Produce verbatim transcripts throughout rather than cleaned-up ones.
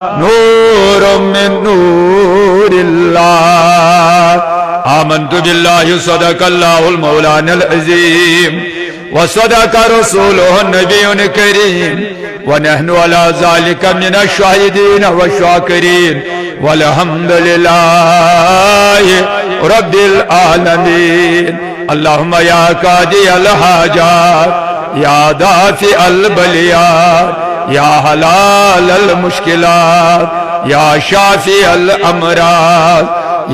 نور من نور الله. آمنت بالله، صدق الله المولانا العظيم، وصدق رسوله النبي الكريم، ونحن على ذلك من الشاهدين والشاكرين، والحمد لله رب العالمين. اللهم يا قاضي الحاجات، يا دافع البليات، يا حلال المشكلات، يا شافي الأمراض،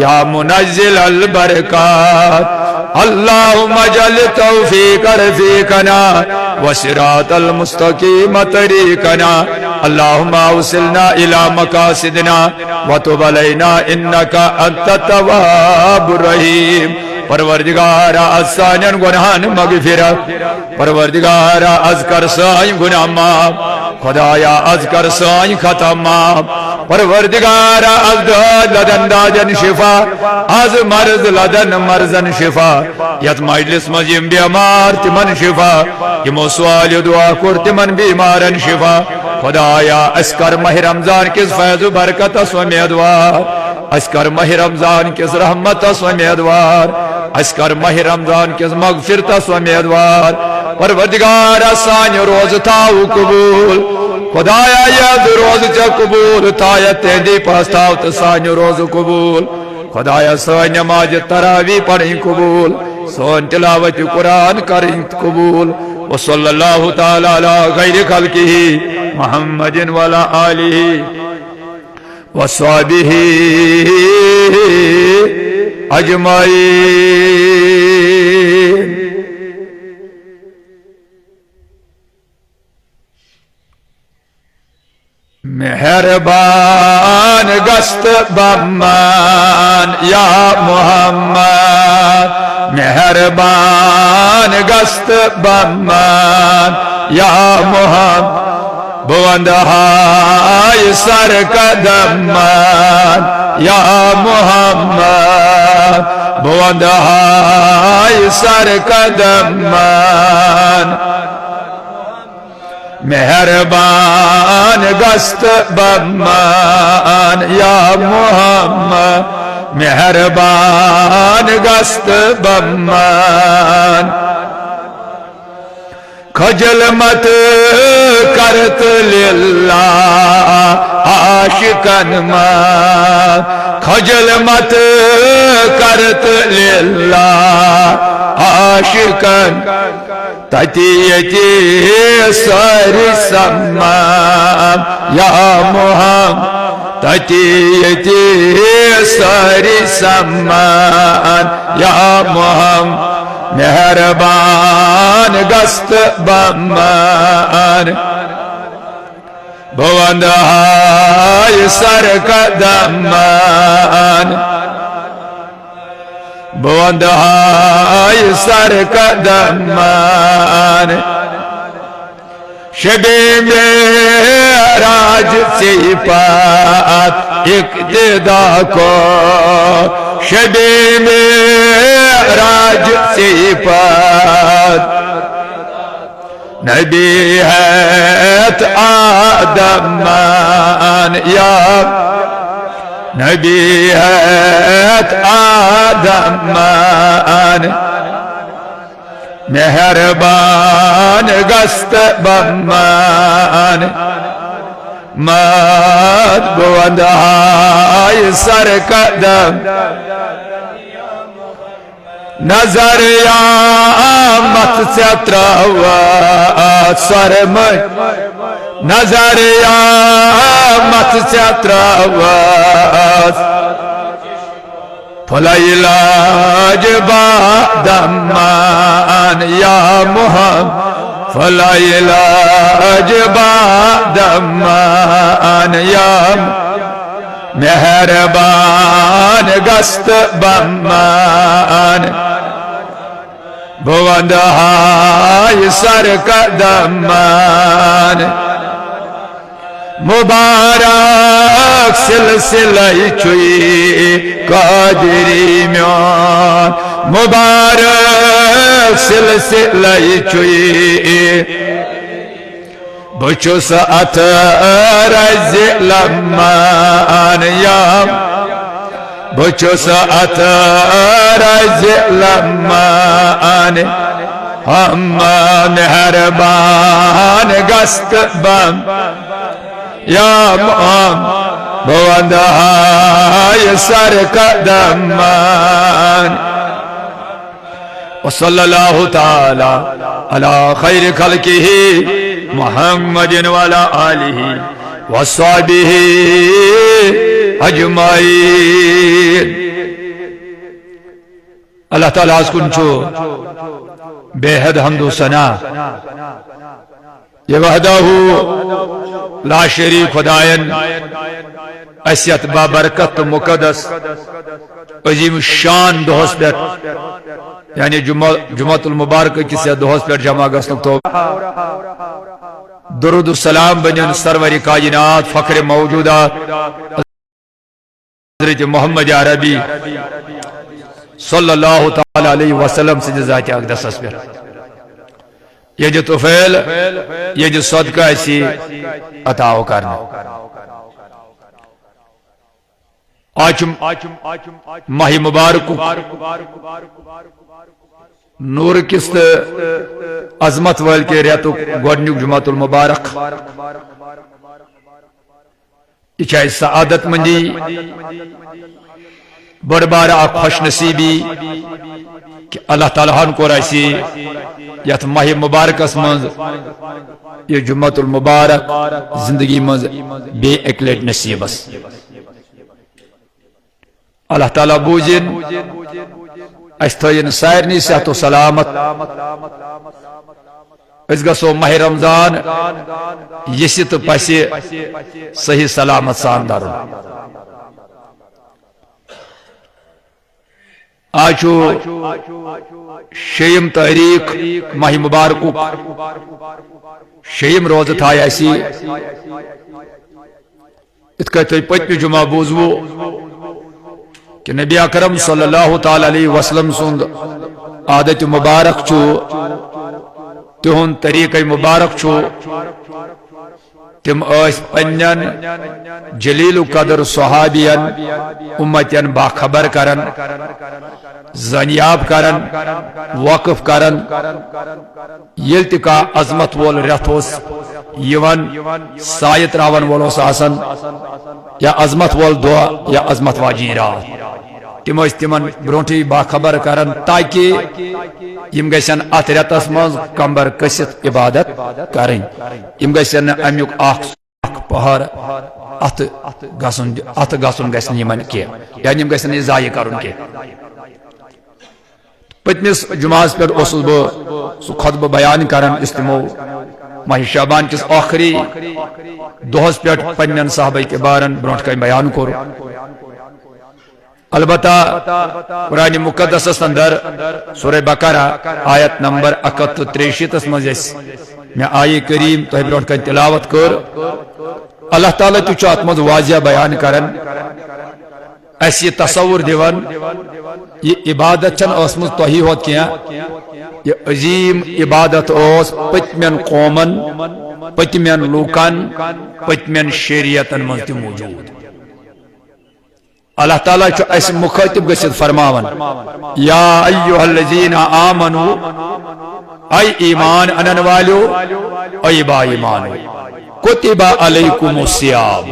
يا منزل البركات، اللهم اجعل التوفيق رفيقنا وصراط المستقيم طريقنا. اللهم أوصلنا إلى مقاصدنا وتب علينا إنك أنت التواب الرحيم. پروردگارا، از سانٮ۪ن گۄناہن مغفرت۔ پروردگارا، از کر سٲنۍ گۄناہ معاف۔ خدایا، از کر سٲنۍ خطا معاف۔ پروردگارا، از دٲدۍ لدن دادٮ۪ن شفا، از مرض لدن مرضن شفا، یتھ مجلس منٛز یِم بیمار تِمن شفا، یِمو سوالہِ دعا کوٚر تِمن بیمارن شفا۔ خدایا، اسہِ کر ماہِ رمضان کِس فیض و برکتس امیدوار۔ اسہِ کر ماہِ رمضان کِس رحمتس امیدوار۔ اسہِ کر ماہِ رمضان کِس مغفرتس امیدوار۔ پروردگارا، سانہِ روزٕ تھاو قبول۔ خدایا، یہِ روزٕ ژےٚ قبول تھایتھ، تِہندی پاس تھاو تہٕ سانہِ روزٕ قبول۔ خدایا، سٲنۍ نماز تراویح پرٕنۍ قبول، سون تلاوت قرآن کرٕنۍ قبول۔ وصلی اللہ تعالی علی خیر خلقہ محمد وعلی آلہ وصحبہ اجمعین۔ مہربان گژھ تہٕ بمان یا محمد، مہربان گژھ تہٕ بمان یا محمد، بہٕ ونٛدٕ ہاے سر قدمان یا محمد، بہٕ ونٛدٕ ہاے سر قدمان۔ مہربان گژھ تہٕ بمان یا محمد، مہربان گژھ تہٕ بمان۔ خجل مت کر تہٕ للہ عاشقن منٛز، خجل مت کر تہٕ للہ عاشقن، تتی یتی سٲری سمان یا محمد، تتی یتی سٲری سمان یا محمد، مہربان گژھ تہٕ بمان۔ بہٕ ونٛدٕ ہاے سر قدمان، بہٕ ونٛدٕ ہاے سر قدمان۔ شبِ معراج ژےٚ پتھ اقتدا کوٚر، شبِ معراج ژےٚ پتھ نبی ہیتھ آدم مان یا، نبی ہیتھ آدم مان، مہربان گژھ تہٕ بمان۔ مات بہٕ ونٛدٕ ہاے سر قدم، نظر یا مت ژےٚ ترٛاوَتھ سرمہٕ، نظر یا مت ژےٚ ترٛاوَتھ۔ پھُلے لاج بادمان یا محمد، پھُلے لاج بادمان یا محمد۔ مہربان گژھ تہٕ بمان، بہٕ ونٛدٕ ہاے سر قدمان۔ مبارک سلسلے چھُے قادری میون، مبارک سلسلے چھُے۔ بہٕ چھُس اتھ رزِ لمان یا، بہٕ چھُس اتھ رزِ لمان، ہم مہربان گژھ تہٕ بم یا مام، بہٕ ونٛدٕ ہاے سر قدمان۔ وصلى الله تعالى على خير خلقه محمد وعلى آله وصحبه أجمعين۔ اللہ تعالیٰ ہس کُن چھُ بے حد حمد و ثنا۔ یہ وحدہ لا شریک خداین اسہِ یتھ بابرکت تہٕ مقدس عظیم شان دۄہس پٮ۪ٹھ، یعنی جمعہ، جمعۃ المبارک کِس یتھ دۄہس پٮ۪ٹھ جمع گژھنُک توفیق۔ درود و سلام بنن سرور کائنات، فخر موجودات، حضرت محمد عربی صلی اللہ تعالی علیہ وسلم سٕنٛدِ ذاتِ اقدسس پٮ۪ٹھ، یہنٛدِ طفیل، یہنٛدِ صدقہٕ اسی عطا کرنہٕ۔ آز چھُ ماہ مبارک نور کِس تہٕ عظمت وٲلۍ کہِ رٮ۪تُک گۄڈٕنیُک جمعۃ المبارک۔ یہِ چھِ اَسہِ سعادت مندی، بٔڑ بارٕ اکھ خوش نصیٖبی کہِ اللہ تعالیٰ ہن کوٚر اَسہِ یَتھ ماہِ مُبارکس منٛز یہِ جمعۃ المبارک زندگی منٛز بیٚیہِ اَکہِ لٹہِ نصیٖبس۔ اللہ تعالیٰ بوٗزِن، اَسہِ تھٲیِن سارنٕے صحت و سلامت۔ أسۍ گژھو ماہِ رمضان یِسہِ تہٕ پَسہِ صحیح سلامت سان دَرُن۔ آز چھُ شیٚیِم تٲریٖخ ماہِ مُبارکُک، شیٚیِم روزٕ تھایہِ اَسہِ۔ یِتھ کٔنۍ تۄہہِ پٔتمہِ جمعہ بوٗزوٕ کہِ نبی اکرم صلی اللہ تعالیٰ علیہ وسلم سُنٛد عادت مبارک چھُ، تِہُنٛد طریٖقہ مبارک چھُ، تِم ٲسۍ پننٮ۪ن جلیل القدر صحابین، اُمتین باخبر کران، زانیاب کران، واقف کران۔ ییٚلہِ تہِ کانٛہہ عظمت وول رٮ۪تھ اوس یِوان، سایہِ ترٛاوَن وول اوس آسان، یا عظمت وول دۄہ، یا عظمت واجیٚنۍ راتھ، تِم ٲسۍ تِمن برونٛٹھٕے باخبر کران، تاکہِ یِم گژھن اتھ رٮ۪تس منٛز کمبر کٔسِتھ عبادت کرٕنۍ، یِم گژھن نہٕ امیُک اکھ اکھ پہر اتھ گژھُن، اتھ گژھُن گژھِ نہٕ یِمن کینٛہہ، یعنی یِم گژھن نہٕ یہِ ضایع کرُن کینٛہہ۔ پٔتمِس جمعہس پٮ۪ٹھ اوسُس بہٕ سُہ خطبہٕ بیان کران، یُس تِمو ماہِ شعبان کِس ٲخری دۄہس پٮ۪ٹھ پننٮ۪ن صحابہ کبارن برونٛٹھ کنہِ بیان کوٚر۔ البتہ قرآن مقدسس اندر سورہ بقرہ آیت نمبر اکھ ہتھ تہٕ ترٛیہِ شیٖتس منٛز یۄس مےٚ آیہِ کریم تۄہہِ برونٛٹھ کنہِ تلاوت کٔر، اللہ تعالیٰ تہِ چھُ اتھ منٛز واضح بیان کران، اسہِ یہِ تصور دِوان، یہِ عبادت چھنہٕ ٲسمٕژ تۄہی ہوت کینٛہہ، یہِ عظیم عبادت اوس پٔتمٮ۪ن قومن، پٔتمٮ۪ن لوٗکن، پٔتمٮ۪ن شریعتن منٛز تہِ موجود۔ اللہ تعالیٰ چھُ اسہِ مخاطب گٔژھِتھ فرماوان، یا ایھا الذین آمنو، اے ایمان انن والیو، اے با ایمانو، کتب علیکم الصیام،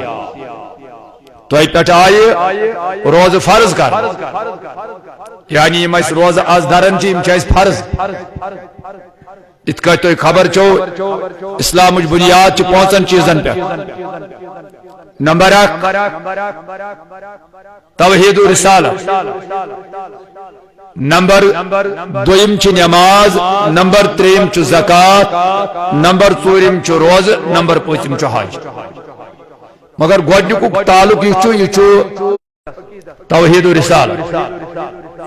تۄہہِ پٮ۪ٹھ آیہِ روزٕ فرض کرنہٕ۔ یعنی یِم اسہِ روزٕ از دران چھِ، یِم چھِ اسہِ فرض۔ یِتھ کٔنۍ تۄہہِ خبر چھو، اسلامٕچ بُنیاد چھِ پانٛژن چیٖزن پٮ۪ٹھ۔ نمبر اکھ، توحید و رسالت۔ نمبر دوٚیِم چھِ نماز، نمبر ترٛیٚیِم چھُ زکوٰۃ، نمبر ژوٗرِم چھُ روزٕ، نمبر پٲنٛژِم چھُ حج۔ مگر گۄڈٕنیُکُک تعلق یُس چھُ، یہِ چھُ توحید و رسالت۔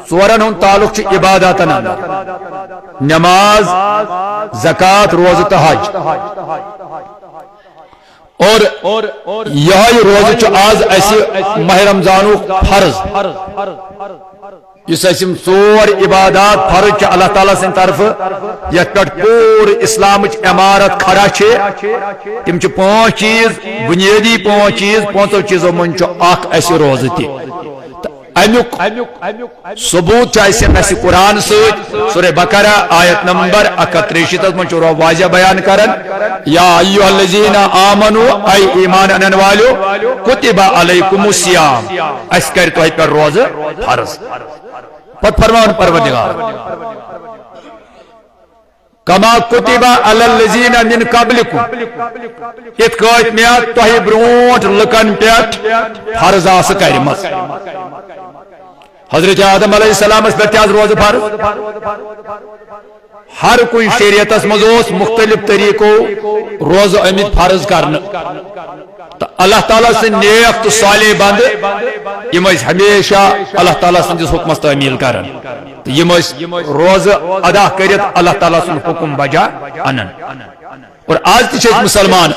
ژورن ہُنٛد تعلق چھُ عباداتن اندر۔ نماز، زکوٰۃ، روزٕ تہٕ حج۔ اور یہے روزٕ چھُ آز اسہِ ماہِ رمضانُک فرض۔ یُس اَسہِ یِم ژور عبادات فرض چھِ اللہ تعالیٰ سٕنٛدِ طرفہٕ، یَتھ پٮ۪ٹھ پوٗرٕ اِسلامٕچ عمارت کھڑا چھِ، تِم چھِ پانٛژھ چیٖز، بُنیٲدی پانٛژھ چیٖز۔ پانٛژو چیٖزو منٛز چھُ اَکھ اَسہِ روزٕ تہِ۔ تہٕ اَمیُک ثبوت چھُ اَسہِ نصِ قرآن سۭتۍ۔ سورہ بقرہ آیت نمبر اکھ ہتھ ترٛیہِ شیٖتس منٛز چھُ رۄب واضح بیان کران، یا ایھا الذین آمنو، اے ایمان انن والیو، کتب علیکم الصیام، اَسہِ کَرِ تۄہہِ پٮ۪ٹھ روزٕ فرض۔ پتہٕ فرماوان پروردگار، کما کتب علی الذین من قبلکم، یِتھ کٲٹھۍ مےٚ تۄہہِ برونٛٹھ لُکن پٮ۪ٹھ فرض آسہٕ کٔرمٕژ۔ حضرت آدم علیہ السلامس پٮ۪ٹھ تہِ آسہٕ روزٕ فرض۔ ہر کُنہِ شریعتس منٛز اوس مختلف طریقو روزٕ آمٕتۍ فرض کرنہٕ۔ تہٕ اللہ تعالیٰ سٕنٛدۍ نیک تہٕ صالح بندٕ، یِم ٲسۍ ہمیشہ اللہ تعالیٰ سٕنٛدِس حکمس تعمیل کران۔ تہٕ یِم ٲسۍ روزٕ ادا کٔرِتھ اللہ تعالیٰ سُنٛد حکم بجا انان۔ اور آز تہِ چھِ أسۍ مسلمان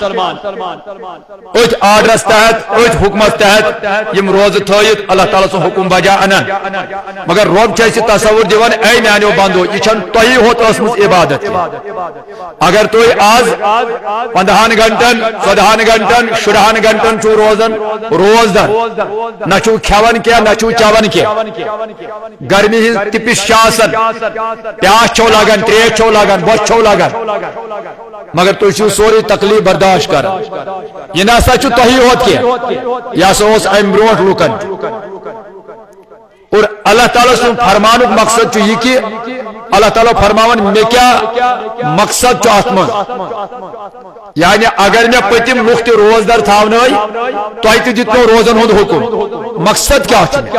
أتھۍ آرڈرس تحت، أتھۍ حکمس تحت یِم روزٕ تھٲیِتھ اللہ تعالیٰ سُنٛد حکم بجا انان۔ مگر رۄب چھُ اَسہِ تصور دِوان، اے میانیو بندو، یہِ چھَنہٕ تۄہی ہوت ٲسمٕژ عبادت کینٛہہ۔ اگر تُہۍ آز پندہن گھنٹن، ژۄدہن گھنٹن، شُرہن گھنٹن چھِو روزان، روزدر، نہ چھِو کھٮ۪وان کینٛہہ، نہ چھِو چٮ۪وان کینٛہہ، گرمی ہٕنٛز تپش چھِ آسان، پیاس چھو لگان، تریش چھو لگان، بۄچھِ چھو لگان، مگر تُہۍ چھِو سورُے تکلیف برداشت کران۔ یہِ نہ سا چھُ تۄہی ہوت کینٛہہ، یہِ ہسا اوس امہِ برونٛٹھ لُکن۔ اور اللہ تعالیٰ سُنٛد فرمانُک مقصد چھُ یہِ کہِ اللہ تعالیٰ فرماوان، مےٚ کیٛاہ مقصد چھُ اَتھ منٛز؟ یعنی اگر مےٚ پٔتِم لُکھ تہِ روزدار تھاونٲے، تۄہہِ تہِ دیُتمو روزن ہُنٛد حکم، مقصد کیٛاہ چھُ؟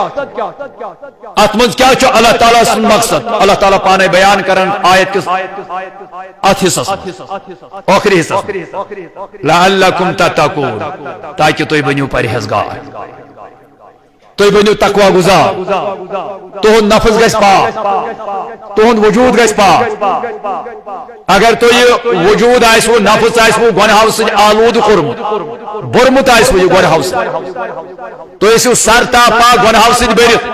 اَتھ منٛز کیٛاہ چھُ اللہ تعالیٰ سُنٛد مقصد؟ اللہ تعالیٰ پانے بیان کران آیت کِس اَتھ حصس منٛز، ٲخری حصس منٛز، لعلکم تتقون، تاکہ تُہۍ بٔنِو پرہیزگار۔ تُہۍ بٔنِو تقوی گزار، تُہُنٛد نفس گژھِ پاک، تُہُنٛد وجود گژھِ پاک۔ اگر تُہۍ یہِ وجود آسِوٕ، نفس آسِوٕ گۄنہو سۭتۍ آلودٕ کوٚرمُت، بوٚرمُت آسِوٕ یہِ گۄنہو سۭتۍ، تُہۍ ٲسِو سر تا پا گۄنہو سۭتۍ بٔرِتھ،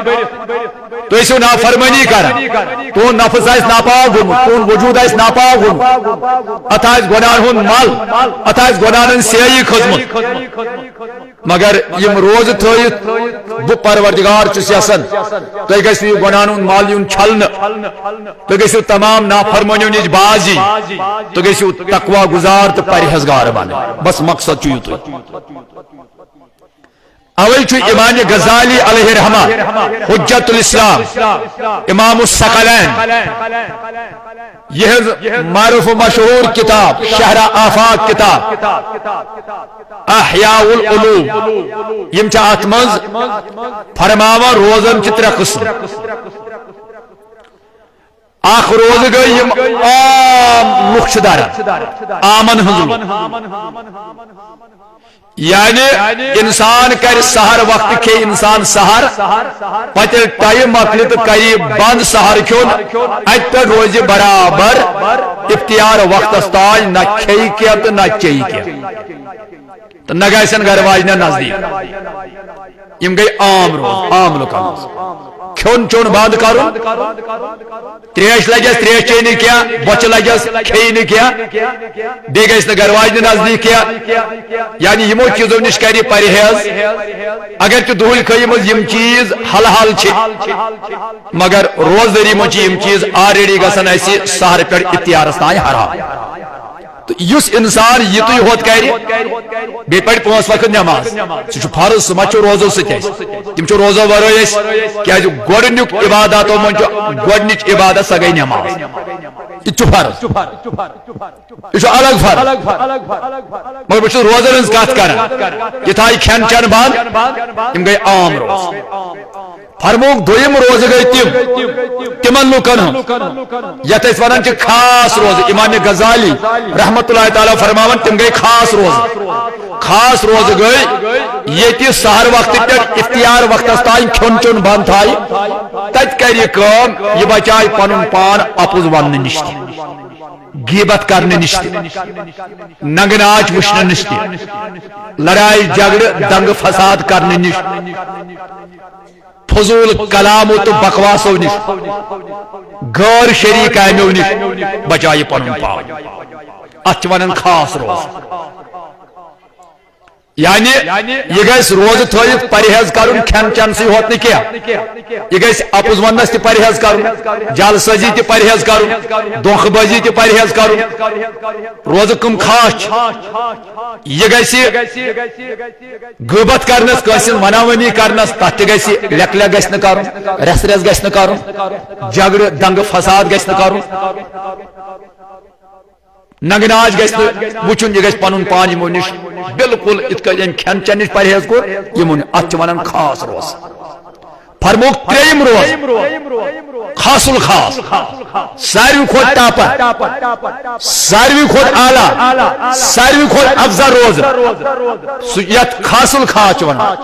تُہۍ ٲسِو نافرمٲنی کران، تُہُنٛد نفس آسہِ ناپاک گوٚمُت، تُہُنٛد وجود آسہِ ناپاک گوٚمُت، اتھ آسہِ گۄناہن ہُنٛد مل، اتھ آسہِ گۄناہن ہٕنٛز سیاہی کھٔژمٕژ۔ مگر یِم روزٕ تھٲیِتھ بہٕ پروردگار چھُس یژھان، تُہۍ گژھِو یہِ گۄناہن ہُنٛد مل یُن چھلنہٕ، تُہۍ گژھِو تمام نافرمٲنیو نِش باز یِنۍ، تُہۍ گژھِو تقوی گزار تہٕ پرہیزگار بنٕنۍ۔ بس مقصد چھُ یُتُے۔ اوے چھُ امام غزالی علیہ رحمہ، حجت الاسلام، امام الثقلین، یِہنٛز معروف و مشہور کتاب شہر آفاق کتاب احیاء العلوم، یِم چھِ اتھ منٛز فرماوان روزن چھِ ترٛےٚ قٕسم۔ اکھ روزٕ گٔے یِم عام لُکھ چھِ دران، عامن ہٕنٛز لُکھ۔ یعنی انسان کرِ سحر وقتہٕ کھیٚیہِ انسان سحر، پتہٕ ییٚلہِ ٹایم مۄکلہِ تہٕ کرِ یہِ بنٛد سحر کھیوٚن، اتہِ پٮ۪ٹھ روزِ برابر افطار وقتس تام، نہ کھیٚیہِ کینٛہہ تہٕ نہ چیٚیہِ کینٛہہ۔ تہٕ نہ گژھن گرٕ واجنٮ۪ن نزدیٖک۔ یِم گٔے عام روز، عام لُکن ہٕنٛز۔ کھیوٚن چیوٚن بنٛد کرُن، تریش لگٮ۪س، تریش چیٚیہِ نہٕ کینٛہہ، بۄچھِ لگٮ۪س، کھیٚیہِ نہٕ کینٛہہ، بیٚیہِ گژھِ نہٕ گرٕ واجنہِ نزدیٖک کینٛہہ۔ یعنی یِمو چیٖزو نِش کرِ پرہیز۔ اگر تہِ دُہٕلۍ کھٲیمٕژ یِم چیٖز حلحال چھِ، مگر روزدٲری منٛز چھِ یِم چیٖز already گژھان اَسہِ سحر پٮ۪ٹھ افطارس تام حرام۔ تہٕ یُس انسان یِتُے ہوت کرِ، بیٚیہِ پرِ پانٛژھ وقت نماز، سُہ چھُ فرض، سُہ ما چھُ روزو سۭتۍ اَسہِ؟ تِم چھِ روزو ورٲے اَسہِ، کیازِ گۄڈٕنیُک عباداتو منٛز چھُ گۄڈٕنِچ عبادت، سۄ گٔے نماز۔ یہِ تہِ چھُ فرض۔ یہِ چھُ الگ فرض۔ مگر بہٕ چھُس روزن ہٕنٛز کتھ کران۔ یہِ تھایہِ کھٮ۪ن چٮ۪ن بنٛد، یِم گٔے عام روز۔ فرمووُکھ، دوٚیِم روزٕ گٔے تِم، تِمن لُکن ہٕنٛز، یتھ أسۍ ونان چھِ خاص روزٕ۔ امام غزالی رحمتہ اللہ تعالیٰ فرماوان، تِم گٔے خاص روزٕ۔ خاص روزٕ گٔے، ییٚتہِ سحر وقتہٕ پٮ۪ٹھ افطار وقتس تام کھیوٚن چیوٚن بنٛد تھایہِ، تتہِ کرِ یہِ کٲم، یہِ بچایہِ پنُن پان اپُز وننہٕ نِش تہِ، غیبت کرنہٕ نِش تہِ، ننگہٕ ناچ وٕچھنہٕ نِش تہِ، لڑایہِ جھگڑٕ دنگہٕ فساد کرنہٕ نِش۔ فضول کلامو تہٕ بکواسو نِش، غٲر شرعی کامیو نِش بچایہِ پنُن پان۔ اتھ چھِ ونان خاص روزٕ۔ یعنی یہِ گژھِ روزٕ تھٲوِتھ پرہیز کرُن، کھٮ۪ن چٮ۪ن سٕے ہوت نہٕ کینٛہہ۔ یہِ گژھِ اپُز وننس تہِ پرہیز کرُن، جعل سٲزی تہِ پرہیز کرُن، دھوکہٕ بازی تہِ پرہیز کرُن۔ روزٕ کٕم خاص چھِ؟ یہِ گژھِ غیبت کرنس، کٲنٛسہِ ہٕنٛز وناوٲنی کرنس، تتھ تہِ گژھِ لیکھ لیکھ گژھِ نہٕ کرُن، رٮ۪س رٮ۪س گژھِ نہٕ کرُن، جھگڑٕ دنگہٕ فساد گژھِ نہٕ کرُن۔ ننگہٕ ناچ گژھِ نہٕ وُچھُن، یہِ گژھِ پنُن پان یِمو نِش بالکل یِتھ کٔنۍ أمۍ کھٮ۪ن چٮ۪ن نِش پرہیز کوٚر، یِمو نِش۔ اتھ چھِ ونان خاص روزٕ۔ فرمووُکھ ترٛیٚیِم روزٕ، خاص الخاص، ساروی کھۄتہٕ ٹاپر، ساروی کھۄتہٕ اعلیٰ، ساروی کھۄتہٕ افضل روزٕ، سُہ یتھ خاص الخاص چھِ ونان۔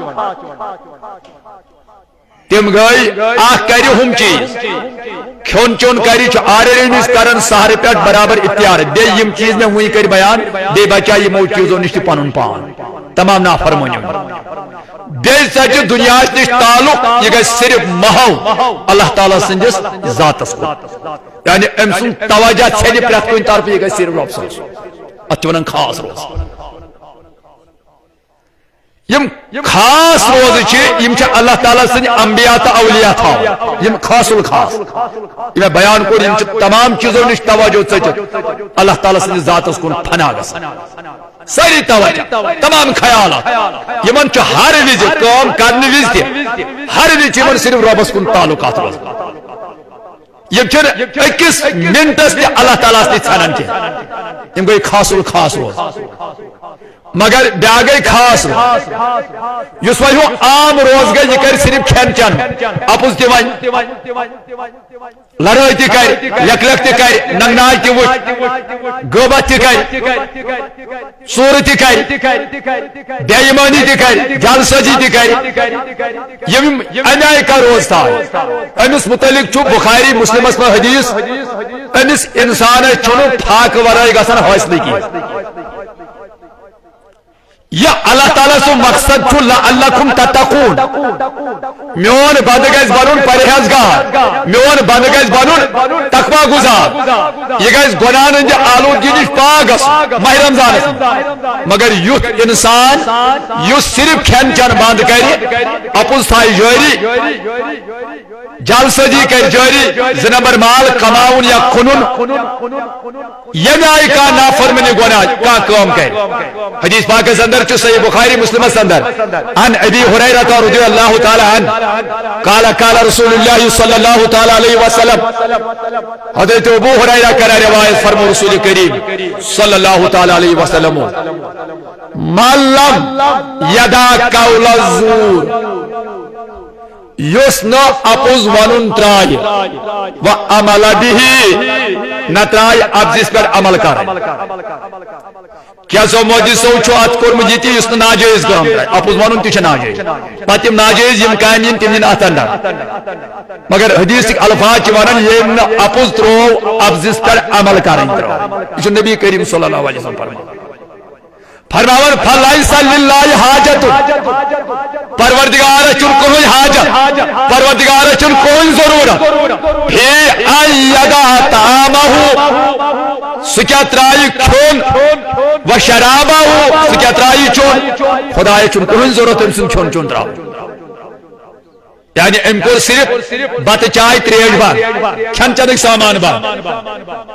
تِم گٔے، اکھ کرِ ہُم چیٖز، کھیوٚن چیوٚن کرِ، چھُ already أمِس کران سحرٕ پٮ۪ٹھ برابر اختیار۔ بیٚیہِ یِم چیٖز مےٚ وُنۍ کٔرۍ بیان، بیٚیہِ بچایہِ یِمو چیٖزو نِش تہِ پنُن پان، تمام نافرمٲنیو۔ بیٚیہِ ژٹہِ دُنیاہس نِش تعلق، یہِ گژھِ صرف محو اللہ تعالیٰ سٕنٛدِس ذاتس کُن۔ یعنی أمۍ سُنٛد توجہ ژھیٚنہِ پرٛٮ۪تھ کُنہِ طرفہٕ، یہِ گژھِ صرف رۄب سٕنٛز۔ اتھ چھِ ونان خاص روزٕ۔ یِم خاص روزٕ چھِ، یِم چھِ اللہ تعالیٰ سٕنٛدۍ انبیاء تہٕ اولیاء تھاوان۔ یِم خاص الخاص، یہِ مےٚ بیان کوٚر، یِم چھِ تمام چیٖزو نِش توجہ ژٔٹِتھ اللہ تعالیٰ سٕنٛدِس ذاتس کُن فنا گژھان۔ سٲری توجہ، تمام خیالات، یِمن چھُ ہر وِزِ کٲم کرنہٕ وِزِ تہِ، ہر وِزِ چھُ یِمن صرف رۄبس کُن تعلقات روزان۔ یِم چھِنہٕ أکِس منٹس تہِ اللہ تعالیٰ ہس نِش ژھٮ۪نان کینٛہہ۔ یِم گٔے خاص الخاص روز۔ مگر بیٛاکھ گٔے خاص روز۔ یُس وۄنۍ ہُہ عام روز گٔے، یہِ کرِ صرف کھٮ۪ن چٮ۪ن، اپُز تہِ ونہِ، لڑٲے تہِ کرِ، لیکھ لیکھ تہِ کرِ، ننگناے تہِ وٕچھِ، غٲبت تہِ کرِ، ژوٗرٕ تہِ کرِ، بے ایمٲنی تہِ کرِ، جعل سٲزی تہِ کرِ۔ یِم امہِ آیہِ کر روز تھاوِ؟ أمِس متعلق چھُ بخاری مسلمس منٛز حدیث، أمِس انسانس چھُنہٕ فاقہٕ ورٲے گژھان حٲصلٕے کینٛہہ۔ یہِ اللہ تعالیٰ سُنٛد مقصد چھُ لعلکم تتقون، میون بندٕ گژھِ بنُن پرہیزگار، میون بندٕ گژھِ بنُن تقوی گزار، یہِ گژھِ گۄناہن ہٕنٛدِ آلودگی نِش پاک گژھُن ماہ رمضانس منٛز۔ مگر یُتھ انسان یُس صرف کھٮ۪ن چٮ۪ن بنٛد کرِ، اپُز تھایہِ جٲری، جعل سٲزی کرِ جٲری، زٕ نمبر مال کماوُن یا کٕنُن، ییٚمہِ آیہِ کانٛہہ نافرمٲنی گۄناہ کانٛہہ کٲم کرِ۔ حدیث پاکس اندر چھُ صحیح بخاری مسلمس اندر، عن ابی ہریرہ رضی اللہ تعالیٰ عنہ قال، قال رسول اللہ صلی اللہ تعالیٰ علیہ وسلم، حضرت ابو ہریرہ کران روایت، فرمو رسول کریم صلی اللہ تعالیٰ علیہ وسلم، من لم یدع قول الزور، یُس نہٕ اپُز ونُن ترایہِ، و عمل بہ، نہ ترایہِ اپزِس پٮ۪ٹھ عمل کرٕنۍ۔ کیٛاہ سا مودی صٲب چھُ اتھ کوٚرمُت یہِ تہِ، یُس نہٕ ناجٲیز کٲم کرِ، اپُز ونُن تہِ چھُ ناجٲیز۔ پتہٕ تِم ناجٲیز یِم کامہِ یِن، تِم یِن اتھ اندر۔ مگر حدیثٕکۍ الفاظ چھِ ونان، ییٚمۍ نہٕ اپُز ترٛوو، اپزِس پٮ۪ٹھ عمل کرٕنۍ ترٛٲو۔ یہِ چھُ نبی کریم صلی اللہ علیہ وسلم فرماوان۔ فرماوان، فلیس للہ حاجت، پروردگارس چھُنہٕ کٕہٕنۍ حاجت، پروردگارس چھُنہٕ کٕہٕنۍ ضرورت، فی ان یدع طعامہ، سُہ کیٛاہ ترایہِ کھیوٚن، و شرابہ، سُہ کیٛاہ ترایہِ چیوٚن، خدایس چھُنہٕ کٕہٕنۍ ضرورت أمۍ سُنٛد کھیوٚن چیوٚن تراوُن۔ یعنی أمۍ کوٚر صرف بتہٕ چاے تریش بنٛد، کھٮ۪ن چٮ۪نٕکۍ سامان بنٛد،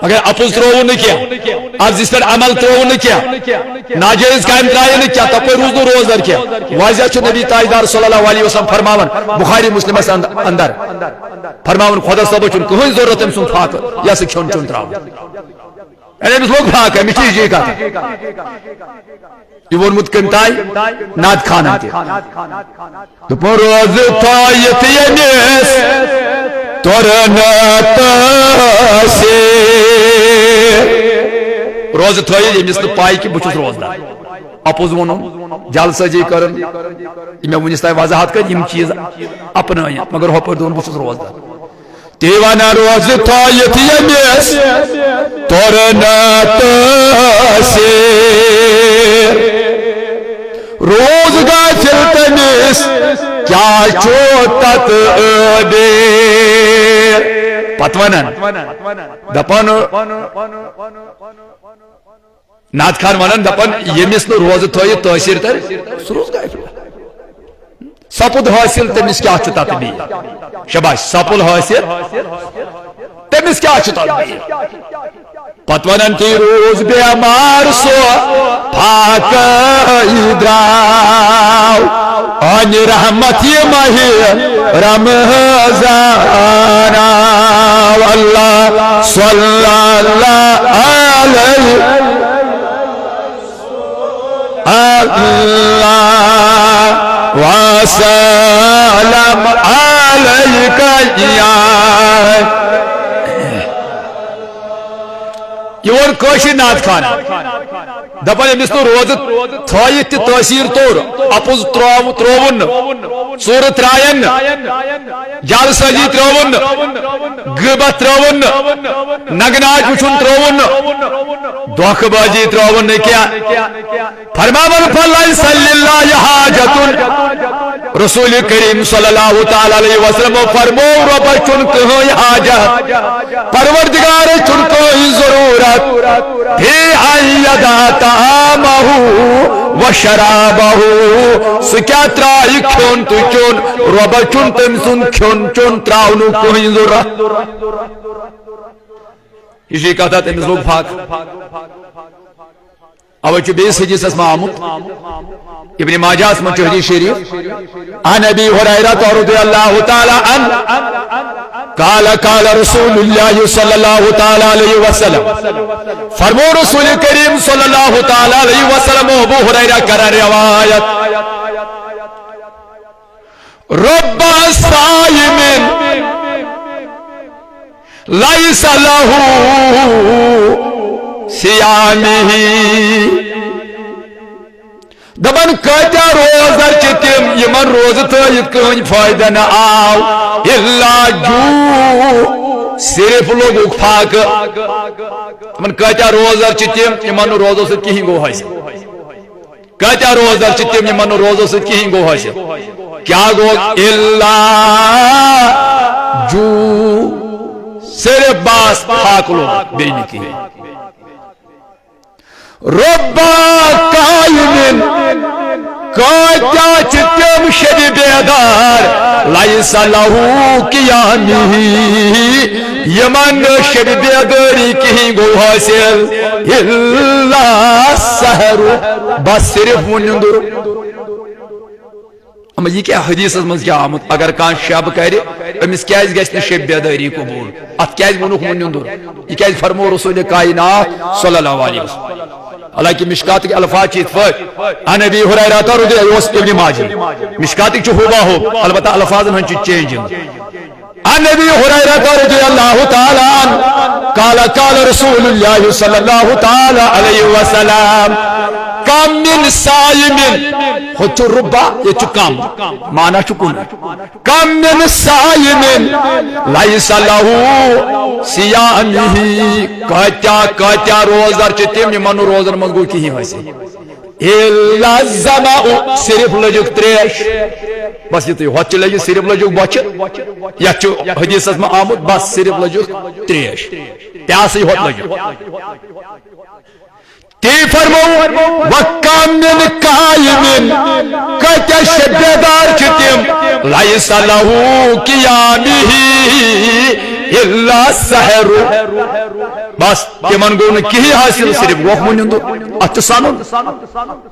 مگر اپُز ترٛووُن نہٕ کینٛہہ، اپزِس پٮ۪ٹھ عمل ترٛووُن نہٕ کینٛہہ، ناجٲیز کامہِ ترٛایہِ نہٕ کینٛہہ، تپٲرۍ روٗز نہٕ روزدر کینٛہہ۔ واضح چھُ نبی تاجدار صلی اللہ علیہ وسلم فرماوان بخاری مسلمس اند-، اندر، فرماوان خۄدا صٲبس چھُنہٕ کٕہٕنۍ ضرورت أمۍ سُنٛد فاقہٕ، یہِ ہسا کھیوٚن چیوٚن ترٛاوُن۔ یعنی أمِس لوٚگ فاقہٕ، أمِس چھِ یِجے کتھ۔ یہِ ووٚنمُت کٔمۍ تام؟ ناد خانن تہِ۔ دوٚپُن، روزٕ تھٲیِتھ ییٚمِس توٚر نہٕ تٲثیٖر۔ روزٕ تھٲیِتھ ییٚمِس نہٕ پَے کہِ بہٕ چھُس روزدار۔ اَپُز ووٚنُن، جعل سٲزی کٔرٕن، یہِ مےٚ وُنِس تام وضاحت کٔر، یِم چیٖز اپنٲیِتھ، مگر ہۄپٲرۍ دوٚپُن، بہٕ چھُس روزدار۔ تی ونان روزٕ تھٲیِتھ ییٚمِس توٚر نہٕ تٲثیٖر۔ روز غافل تٔمِس کیا چھو تت عبیر۔ پتہٕ ونان، دپان، نعت خان ونان، دپان، ییٚمِس نہٕ روزٕ تھٲیِتھ تٲثیر ترِ، سُہ روز غافل۔ سپُد حٲصِل، تٔمِس کیٛاہ چھُ تتھ بیٚیہِ؟ شاباش، سپُد حٲصِل، تٔمِس کیٛاہ چھُ تتھ بیٚیہِ؟ پتہٕ ونان، تی روٗز بٮ۪مار سُہ پھاکہٕ درٛاو، انہِ رحمت یہِ ماہِ رمضان آو۔ اللہ صلی اللہ علیہ اللہ وسلم علیک یا۔ یہِ ووٚن کٲشِر نعت خان، دپان، ییٚمِس نہٕ روزٕ تھٲیِتھ تہِ تٲثیر توٚر، اپُز ترٛوو-، ترٛووُن نہٕ، ژوٗرٕ ترٛایَن نہٕ، جعل سٲزی ترٛٲوٕن نہٕ، غیبت ترٛٲوٕن نہٕ، نگہٕ ناچ وٕچھُن ترٛٲوٕن نہٕ، دھوکہٕ بازی ترٛٲوٕن نہٕ کینٛہہ۔ فرماوان، فلیس للہ حاجۃ۔ رسول کریم صلی اللہ تعالی علیہ وسلم فرمو، رۄبس چھُنہٕ کٕہٕنۍ حاجت۔ پروردگارس چھُنہٕ کٕہٕنۍ ضروٗرت۔ فی ان یدع طعامہ و شرابہ۔ سُہ کیٛاہ ترٛایہِ کھیوٚن تہٕ چیوٚن؟ رۄبس چھُنہٕ تٔمۍ سُنٛد کھیوٚن چیوٚن ترٛاونُک کٕہٕنۍ ضروٗرت۔ یہِ چھِ کتھ، تٔمِس لوٚگ پھکھ۔ اوے چھُ بیٚیِس حدیثس منٛز آمُت، ابن ماجہس منٛز چھُ حدیث شریف، عن ابی ہریرہ رضی اللہ تعالی عنہ، قال قال رسول اللہ صلی اللہ تعالی علیہ وسلم، فرمو رسول کریم صلی اللہ تعالی علیہ وسلم، ابو ہریرہ کران روایت، رب صائم لیس لہ صیامہ۔ دپان، کٲتیاہ روزدر چھِ تِم، یِمن روزٕ تھٲوِتھ کٕہٕنۍ فٲیدٕ نہٕ آو، الا جوع، صرف لوٚگُکھ پھاکہٕ۔ دپان، کٲتیاہ روزدر چھِ تِم، یِمن نہٕ روزو سۭتۍ کِہیٖنۍ گوٚو حٲصِل۔ کٲتیاہ روزدر چھِ تِم، یِمن نہٕ روزو سۭتۍ کِہیٖنۍ گوٚو حٲصِل؟ کیٛاہ گوٚو؟ الا جوع، صرف بس پھاکہٕ لوٚگ، بیٚیہِ نہٕ کِہیٖنۍ۔ رب قائم، کٲتیٛاہ چھِ تِم شبِ بیدار، لیس لہ قیامہ، یِمن نہٕ شبِ بیدٲری کِہیٖنۍ گوٚو حٲصِل، الا سحر، بس صرف وۄنۍ نیٚنٛدُر۔ اما یہِ کیٛاہ حدیثس منٛز کیٛاہ آمُت؟ اگر کانٛہہ شب کرِ، أمِس کیٛازِ گژھِ نہٕ شب بیدٲری قبول؟ اتھ کیٛازِ ووٚنُکھ وۄنۍ نیٚنٛدُر؟ یہِ کیٛازِ فرموو رسول کائنات صلی اللہ علیہ وسلم؟ حالانکہ مشکاتٕکۍ الفاظ چھِ یِتھ پٲٹھۍ، عن ابی ہریرہ رضی، یہِ اوس ابن ماجہ، مشکاتٕکۍ چھِ ہوبا ہوب، البتہ الفاظن ہٕنٛز چھِ چینجنگ۔ عن ابی ہریرہ رضی اللہ تعالی عنہ، قال قال رسول اللہ صلی اللہ تعالی علیہ وسلم، کم من صائم، ہُتہِ چھُ ربا، ییٚتہِ چھُ کم، معنی چھُ کُن۔ کم من صائم لیس لہ صیامہ، کٲتیٛاہ کٲتیٛاہ روزدر چھِ تِم، یِمن نہٕ روزن منٛز گوٚو کِہیٖنۍ حٲصِل۔ الا الظمأ، صرف لٔجِکھ تریش۔ بس یِتُے، ہۄتھ چھِ لٔجِتھ صرف لٔجِکھ بۄچھِ۔ یتھ چھُ حدیثس منٛز آمُت، بس صرف لٔجِکھ تریش۔ پیاسٕے ہوت لٔجِکھ۔ تی فرمو، وکم من قائم، کٲتیٛاہ شب بیدار چھِ تِم، لیس لہ قیامہ الا سحر۔ بس تِمن گوٚو نہٕ کِہیٖنۍ حٲصِل، صرف ووکھمُت نیٚنٛدُر۔ اتھ چھُ سنُن۔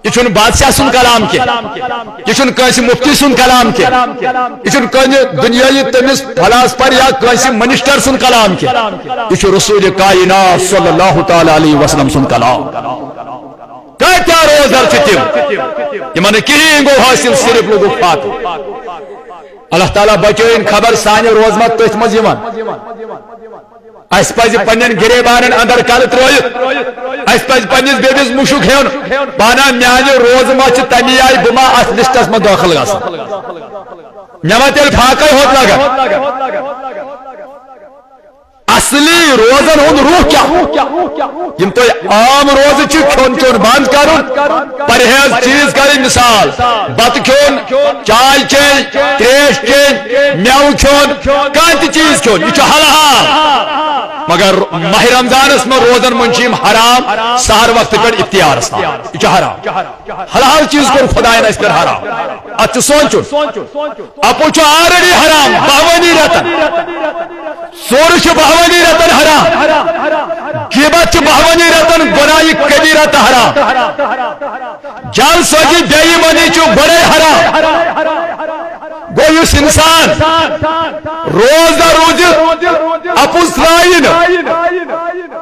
یہِ چھُنہٕ بادشاہ سُنٛد کلام کینٛہہ، یہِ چھُنہٕ کٲنٛسہِ مُفتی سُنٛد کلام کینٛہہ، یہِ چھُنہٕ کٲنٛسہِ دُنیٲیی تٔمِس فلاسفر یا کٲنٛسہِ منسٹر سُنٛد کلام کینٛہہ، یہِ چھُ رسول کائنات صلی اللہ تعالی علیہ وسلم سُنٛد کلام۔ کٲتیٛاہ روزدر چھِ تِم، یِمن نہٕ کِہیٖنۍ گوٚو حٲصِل، صرف لوٚگُکھ پھاکہٕ۔ اللہ تعالیٰ بچٲیِن، خبر سانہِ روزٕ ما تٔتھۍ منٛز یِوان۔ اسہِ پزِ پننٮ۪ن گریبانن اندر کلہٕ ترٲوِتھ، اسہِ پزِ پننِس بیبِس مُشُک ہیوٚن، پانہ میانہِ روزٕ ما چھِ تمی آیہِ، بہٕ ما اتھ لسٹس منٛز دٲخل گژھٕ؟ مےٚ ما تیٚلہِ پھاکے ہوت لگان؟ اصلی روزن ہُنٛد روح کیٛاہ؟ یِم تۄہہِ عام روزٕ چھِ، کھیوٚن چیوٚن بنٛد کرُن، پرہیز چیٖز کرٕنۍ، مثال، بتہٕ کھیوٚن، چاے چیٚنۍ، تریش چیٚنۍ، مٮ۪وٕ کھیوٚن، کانٛہہ تہِ چیٖز کھیوٚن، یہِ چھُ حلال۔ مگر ماہِ رمضانس منٛز روزن منٛز چھِ یِم حرام سحر وقتہٕ پٮ۪ٹھ افطارس تام۔ یہِ چھُ حرام۔ حلال چیٖز کوٚر خۄداین اَسہِ پٮ۪ٹھ حرام۔ اتھ چھُ سونٛچُن۔ اَپُز چھُ already حرام بہوٲنی رٮ۪تن۔ ژوٗرٕ چھِ بہوٲنی رٮ۪تن حرام۔ غیبت چھِ بہوٲنی رٮ۪تن گۄناہہِ کبیرہ تہٕ حرام۔ جعل سٲزی بے ایمٲنی چھُ گۄڈے حرام۔ گوٚو یُس انسان روزدار روزِ، اَپُز ترٛایہِ نہٕ،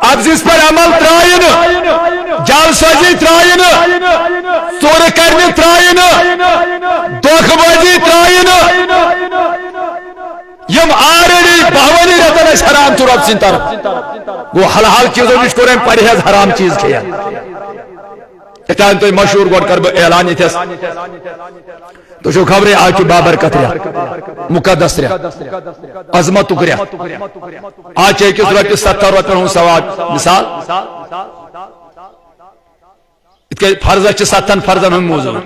اَپزِس پٮ۪ٹھ عمل ترٛایہِ نہٕ، جعل سٲزی ترٛایہِ نہٕ، ژوٗرٕ کرنہِ ترٛایہِ نہٕ، دھوکہٕ بازی ترٛایہِ نہٕ، یِم already بہوٲنی رٮ۪تن ٲسۍ حرام چھُ رۄب سٕنٛدِ طرفہٕ۔ گوٚو حلال چیٖزو نِش کوٚر أمۍ پرہیز، حرام چیٖز کھیٚیَن۔ یِتھ کٔنۍ تۄہہِ مشہوٗر گۄڈٕ کرٕ بہٕ اعلان ییٚتھس۔ تُہۍ چھِو خبرٕے، آز چھُ بابرکت رٮ۪تھ، مقدس رٮ۪تھ، عظمتُک رٮ۪تھ۔ آز چھِ أکِس رۄپیہِ ستتھن رۄپین ہُنٛد ثواب۔ مثال، یِتھ کٔنۍ فرضس چھِ ستتھن فرضن ہُنٛد موضوٗع۔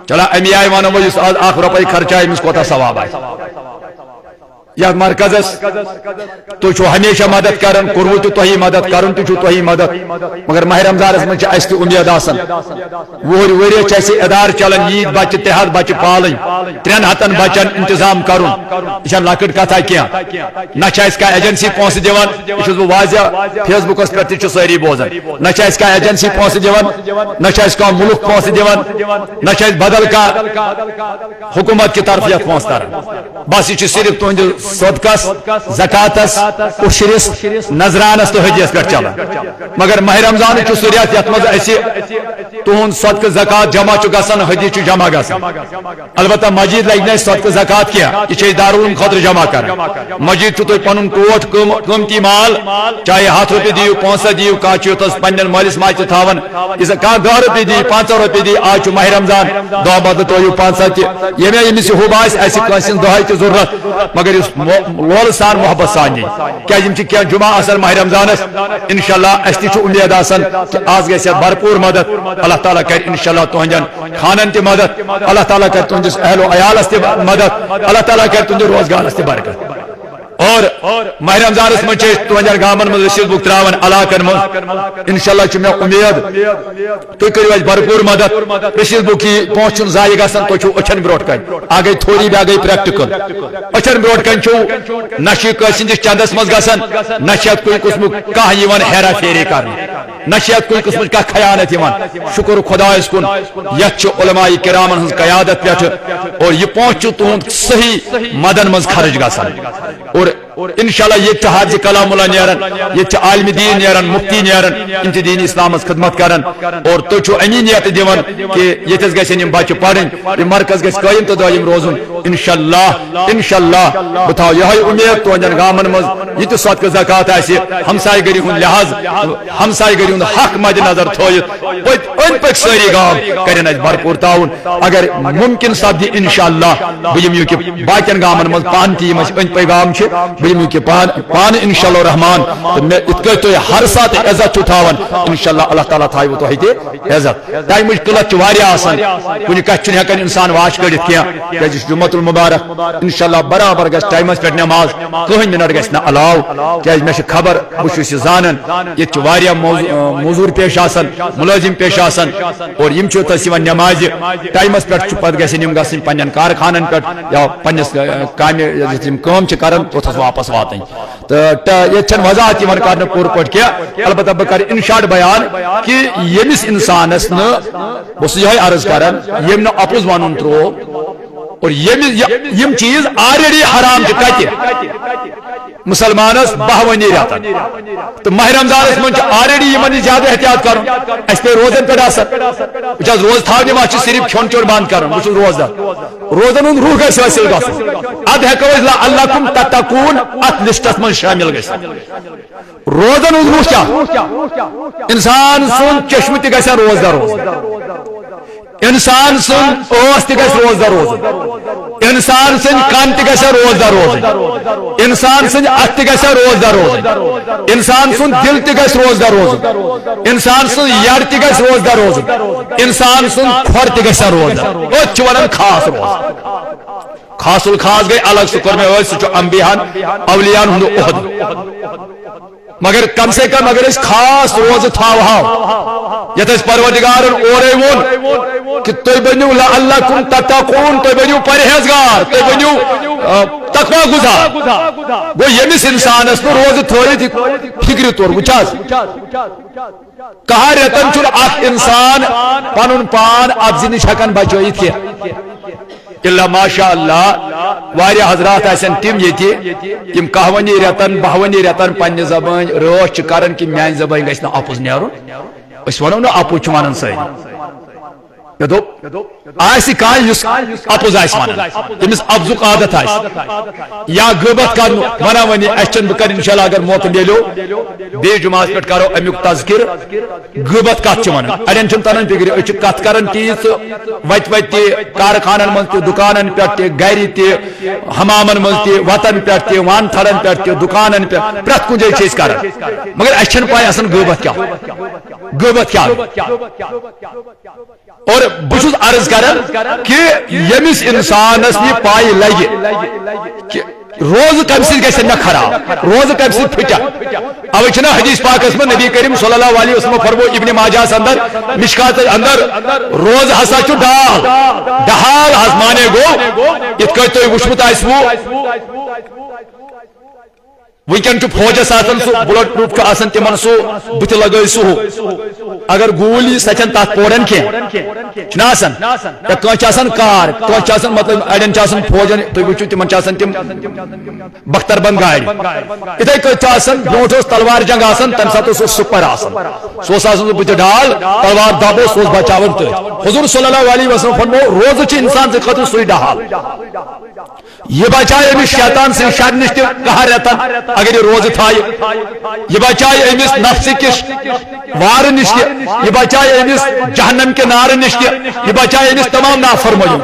چلو، اَمی آیہِ وَنو وۄنۍ، یُس آز اکھ رۄپے خرچایہِ، أمِس کوٗتاہ ثواب آسہِ۔ یتھ مرکزس تُہۍ چھِو ہمیشہ مدد کران، کوٚروٕ تہِ تۄہی مدد، کران تہِ چھُو تۄہی مدد، مگر ماہِ رمضانس منٛز چھِ اَسہِ تہِ اُمید آسان۔ وُہٕرۍ ؤرۍ چھِ اَسہِ ادارٕ چلان، ییٖتۍ بچہِ، ترٛےٚ ہتھ بچہِ پالٕنۍ، ترٛٮ۪ن ہتن بچن انتظام کرُن، یہِ چھےٚ لۄکٕٹ کتھا کینٛہہ۔ نہ چھِ اَسہِ کانٛہہ ایجنسی پونٛسہٕ دِوان، یہِ چھُس بہٕ واضح فیس بُکس پٮ۪ٹھ تہِ چھُ سٲری بوزان۔ نہ چھِ اَسہِ کانٛہہ ایجنسی پونٛسہٕ دِوان، نہ چھِ اَسہِ کانٛہہ مُلک پونٛسہٕ دِوان، نہ چھِ اَسہِ بدل کانٛہہ حکومت کہِ طرفہٕ یتھ پونٛسہٕ تران۔ بس یہِ چھُ صرف تُہنٛدِ صدقس، زکاتس، عشرس، نذرانس تہٕ ہدیس پٮ۪ٹھ چلان۔ مگر ماہِ رمضانُک چھُ سُہ رٮ۪تھ یتھ منٛز اسہِ تُہنٛد صدقہٕ زکات جمع چھُ گژھان، ہدیہِ چھُ جمع گژھان۔ البتہ مسجد لگہِ نہٕ اسہِ صدقہٕ زکات کینٛہہ، یہِ چھِ أسۍ دارالعلوم خٲطرٕ جمع کران۔ مسجد چھُ تُہۍ پنُن ٹوٹھ قۭم-، قۭمتی مال، چاہے ہتھ رۄپیہِ دِیِو، پانٛژھ ہتھ دِیِو، کانٛہہ چھُ یوٚتس پننٮ۪ن مٲلِس ماجہِ تہِ تھاوان، یُس کانٛہہ دَہ رۄپیہِ دی، پنٛژاہ رۄپیہِ دی، آز چھُ ماہِ رمضان، دۄہ بدلہٕ ترٲیِو پانٛژھ ہتھ تہِ۔ ییٚمہِ آیہِ أمِس یہِ حُب آسہِ، اَسہِ کٲنٛسہِ ہٕنٛز دۄہے تہِ ضروٗرت، مگر یُس مو-، لولہٕ سان محبت سان نی، کیٛازِ یِم چھِ کینٛہہ جمعہ آسان ماہِ رمضانس۔ انشاءاللہ اَسہِ تہِ چھُ اُمید آسان کہِ آز گژھِ اَتھ بھرپوٗر مدد۔ اللہ تعالیٰ کرِ انشاءاللہ تُہنٛدٮ۪ن خانن تہِ مدد، اللہ تعالیٰ کرِ تُہنٛدِس اہل و عیالس تہِ مدد، اللہ تعالیٰ کرِ تُہنٛدِس روزگارس تہِ برکت۔ اور ماہِ رمضانس منٛز چھِ أسۍ تُہنٛدٮ۪ن گامن منٛز رٔسیٖد بُک ترٛاوان علاقن منٛز۔ انشاءاللہ چھِ مےٚ اُمید، تُہۍ کٔرِو اَسہِ بھرپوٗر مدد۔ رٔسیٖد بُک یی پونٛسہٕ چھُنہٕ ضایع گژھان، تُہۍ چھِو أچھن برٛونٛٹھ کَنہِ۔ اَکھ گٔے تھوری، بیٛاکھ گٔے پریکٹیکل۔ أچھن برٛونٛٹھ کَنہِ چھُو، نہ چھِ یہِ کٲنٛسہِ ہٕنٛدِس چندس منٛز گژھان، نہ چھِ اَتھ کُنہِ قٕسمُک کانٛہہ یِوان ہیرا پھیری کرنہٕ، نہ چھِ اَتھ کُنہِ قٕسمٕچ کانٛہہ خیانت یِوان۔ شُکر خۄدایَس کُن، یَتھ چھِ علماء کرامن ہٕنٛز قیادت پٮ۪ٹھٕ، اور یہِ پونٛسہٕ چھُ تُہُنٛد صحیح مدن منٛز خرٕچ گژھان۔ اور انشاءاللہ ییٚتہِ چھِ حافظ کلام اللہ نیران، ییٚتہِ چھِ عالم دین نیران، مفتی نیران، یِم چھِ دین اسلامس خدمت کران۔ اور تُہۍ چھِو امی نیت دِوان کہِ ییٚتہِ حظ گژھن یِم بچہِ پرٕنۍ، یہِ مرکز گژھِ قٲیِم تہٕ دٲیِم روزُن۔ انشاءاللہ، انشاءاللہ، بہٕ تھاوٕ یِہوٚے اُمید تُہنٛدٮ۪ن گامن منٛز یہِ تہِ صدقہٕ زکات آسہِ، ہمسایہِ گٔری ہُنٛد لحاظ، ہمسایہِ گٔری ہُنٛد حق مد نظر تھٲوِتھ، پٔتۍ أنٛدۍ پٔکۍ سٲری گام کرن اَسہِ بھرپوٗر تعاوُن۔ اگر ممکن سپدِ انشاءاللہ، بہٕ یِمہٕ یہِ کہِ باقین گامن منٛز پانہٕ تہِ یِم اَسہِ أنٛدۍ پٔکۍ گام چھِ، بہٕ یِمہٕ یہِ کہِ پان-، پانہٕ انشاءاللہ الرحمن۔ تہٕ مےٚ یِتھ کٲٹھۍ تُہۍ ہر ساتہٕ عزت چھِو تھاوان، انشاءاللہ اللہ تعالیٰ تھاوِ تۄہہِ تہِ عزت۔ ٹایمٕچ قلت چھِ واریاہ آسان، کُنہِ کتھِ چھُنہٕ ہٮ۪کان انسان واش کٔڑِتھ کینٛہہ، کیازِ یہِ چھُ جمعہ المبارک۔ انشاءاللہ برابر گژھِ ٹایمس پٮ۪ٹھ نماز، کٕہٕنۍ منٹ گژھِ نہٕ علاوٕ، کیازِ مےٚ چھِ خبر، بہٕ چھُس یہِ زانان، ییٚتہِ چھِ واریاہ موضوع-، موضوٗر پیش آسان، مُلٲزِم پیش آسان، اور یِم چھِ یوٚتَس یِوان نٮ۪مازِ ٹایمَس پٮ۪ٹھ چھُ پَتہٕ گژھن یِم گژھٕنۍ پنٛنٮ۪ن کارخانَن پٮ۪ٹھ یا پنٛنِس، اَ، کامہِ یَتھ یِم کٲم چھِ کَران، توٚتَس واپَس واتٕنۍ۔ تہٕ ٹ-، ییٚتہِ چھَنہٕ وضاحت یِوان کَرنہٕ پوٗرٕ پٲٹھۍ کینٛہہ، البتہ بہٕ کَرٕ in short بیان کہِ ییٚمِس اِنسانَس نہٕ، بہٕ اوسُس یِہوٚے عرض کَران، ییٚمۍ نہٕ اَپُز وَنُن ترٛوو اور ییٚمِس یہِ، یِم چیٖز already حرام چھِ کَتہِ؟ مسلمانس بہوٲنی رٮ۪تن تہٕ ماہِ رمضانس منٛز چھُ already یِمن یہِ زیادٕ احتیاط کرُن۔ اسہِ پیٚیہِ روزن پٮ۪ٹھ اثر۔ وٕچھ حظ، روزٕ تھاونہِ ما چھِ صرف کھیوٚن چیوٚن بنٛد کرُن؟ بہٕ چھُس روزدار۔ روزن ہُنٛد روح گژھِ حٲصِل گژھُن۔ ادٕ ہٮ۪کو أسۍ لعلکم تتقون اتھ لسٹس منٛز شٲمِل گٔژھِتھ۔ روزن ہُنٛد روح کیٛاہ؟ انسان سُنٛد چشمہٕ تہِ گژھِ ہا روزدار روزُن۔ انسان سٕنٛز ٲس تہِ گژھِ روزدار روزُن، انسان سٕنٛدۍ کن تہِ گژھن روزدار روزٕنۍ، انسان سٕنٛدۍ اتھٕ تہِ گژھن روزدار روزٕنۍ، انسان سُنٛد دِل تہِ گژھِ روزدار روزُن، انسان سٕنٛز یڈ تہِ گژھِ روزدار روزُن، انسان سُنٛد کھۄر تہِ گژھن روزدار۔ أتھۍ چھِ ونان خاص روزٕ۔ خاص الخاص گٔے الگ، سُہ کوٚر مےٚ ٲدۍ، سُہ چھُ انبیاہن، اولیاہن ہُنٛد عہدٕ۔ مگر کم سے کم اگر أسۍ خاص روزٕ تھاوہو، یتھ أسۍ پروردگارن اورے ووٚن کہ تُہۍ بٔنِو لعلکم تتقون، تُہۍ بٔنِو پرہیزگار، تُہۍ بٔنِو، آ، تقوی گزار۔ گوٚو ییٚمِس انسانس نہٕ روزٕ تھٲوِتھ فکرِ توٚر، وٕچھ حظ، کہن رٮ۪تن چھُنہٕ اکھ انسان پنُن پان اپزِ نِش ہٮ۪کان بچٲیِتھ کینٛہہ۔ الا ماشاء اللہ، واریاہ حضرات آسن تِم ییٚتہِ، یِم کہوٲنی رٮ۪تن، بہوٲنی رٮ۪تن پننہِ زبٲنۍ رٲچھ چھِ کران کہِ میانہِ زبٲنۍ گژھِ نہٕ اپُز نیرُن۔ أسۍ ونو نہٕ اپُز چھُ ونان سٲری۔ مےٚ دوٚپ، آسہِ کانٛہہ یُس اپُز آسہِ ونان، تٔمِس اپزُک عادت آسہِ، یا غٲبت کرنُک، ونان ونہِ، اسہِ چھنہٕ، بہٕ کرٕ انشاءاللہ اگر موقعہٕ میلیو، بیٚیہِ جمعہس پٮ۪ٹھ کرو امیُک تذکرٕ۔ غٲبت کتھ چھِ ونان؟ اڑٮ۪ن چھُنہٕ تران فکرِ، أسۍ چھِ کتھ کران تیٖژ وتہِ وتہِ تہِ، کارخانن منٛز تہِ، دُکانن پٮ۪ٹھ تہِ، گرِ تہِ، حمامن منٛز تہِ، وتن پٮ۪ٹھ تہِ، وان تھڑن پٮ۪ٹھ تہِ، دُکانن پٮ۪ٹھ، پرٛٮ۪تھ کُنہِ جایہِ چھِ أسۍ کران۔ مگر اسہِ چھنہٕ پاے آسان غٲبت کیٛاہ، غٲبت کیٛاہ۔ اور بہٕ چھُس عرض کران کہ ییٚمِس انسانس یہِ پاے لگہِ کہ روزٕ کمہِ سۭتۍ گژھِ مےٚ خراب، روزٕ کمہِ سۭتۍ پھٹہِ۔ اوے چھُنہ حدیث پاکس منٛز نبی کریم صلی اللہ علیہ وسلم فرمو ابن ماجہس اندر، مشکاتس اندر، روزٕ ہسا چھُ ڈال، ڈہال حظ، معنی گوٚو، یِتھ کٲٹھۍ تۄہہِ وُچھمُت آسِوٕ، وٕنکیٚن چھُ فوجس آسان سُہ بلڈ پروف چھُ آسان تِمن سُہ بٕتھِ لگٲوِتھ سُہ ہُہ۔ اگر گوٗلۍ یی، سۄ چھَنہٕ تَتھ پوران کینٛہہ۔ چھُنہ آسان؟ یا کٲنٛسہِ چھِ آسان کار، کٲنٛسہِ چھِ آسان، مطلب، اَڑٮ۪ن چھِ آسان فوجن، تُہۍ وٕچھِو، تِمن چھِ آسان تِم بختر بند گاڑِ۔ یِتھَے کٲٹھۍ چھُ آسان، برونٛٹھ اوس تلوار جنگ آسان، تَمہِ ساتہٕ اوس سُہ سُپر آسان۔ سُہ اوس آسان سُہ بٕتھِ ڈال، تلوار دَب اوس، سُہ اوس بچاوان تٔتھۍ۔ حضور صلی اللہ علیہ وسلم فرموو، روزٕ چھِ انسان سٕنٛدِ خٲطرٕ سُے ڈہال۔ یہِ بچایہِ أمِس شیطان سٕنٛدِ شرٕ نِش تہِ قہر رٮ۪تن، اگر یہِ روزٕ تھایہِ۔ یہِ بچایہِ أمِس نفسہٕ کِس وارٕ نِش تہِ، یہِ بچایہِ أمِس جہنم کہِ نارٕ نِش تہِ، یہِ بچایہِ أمِس تمام نافرمٲنیو۔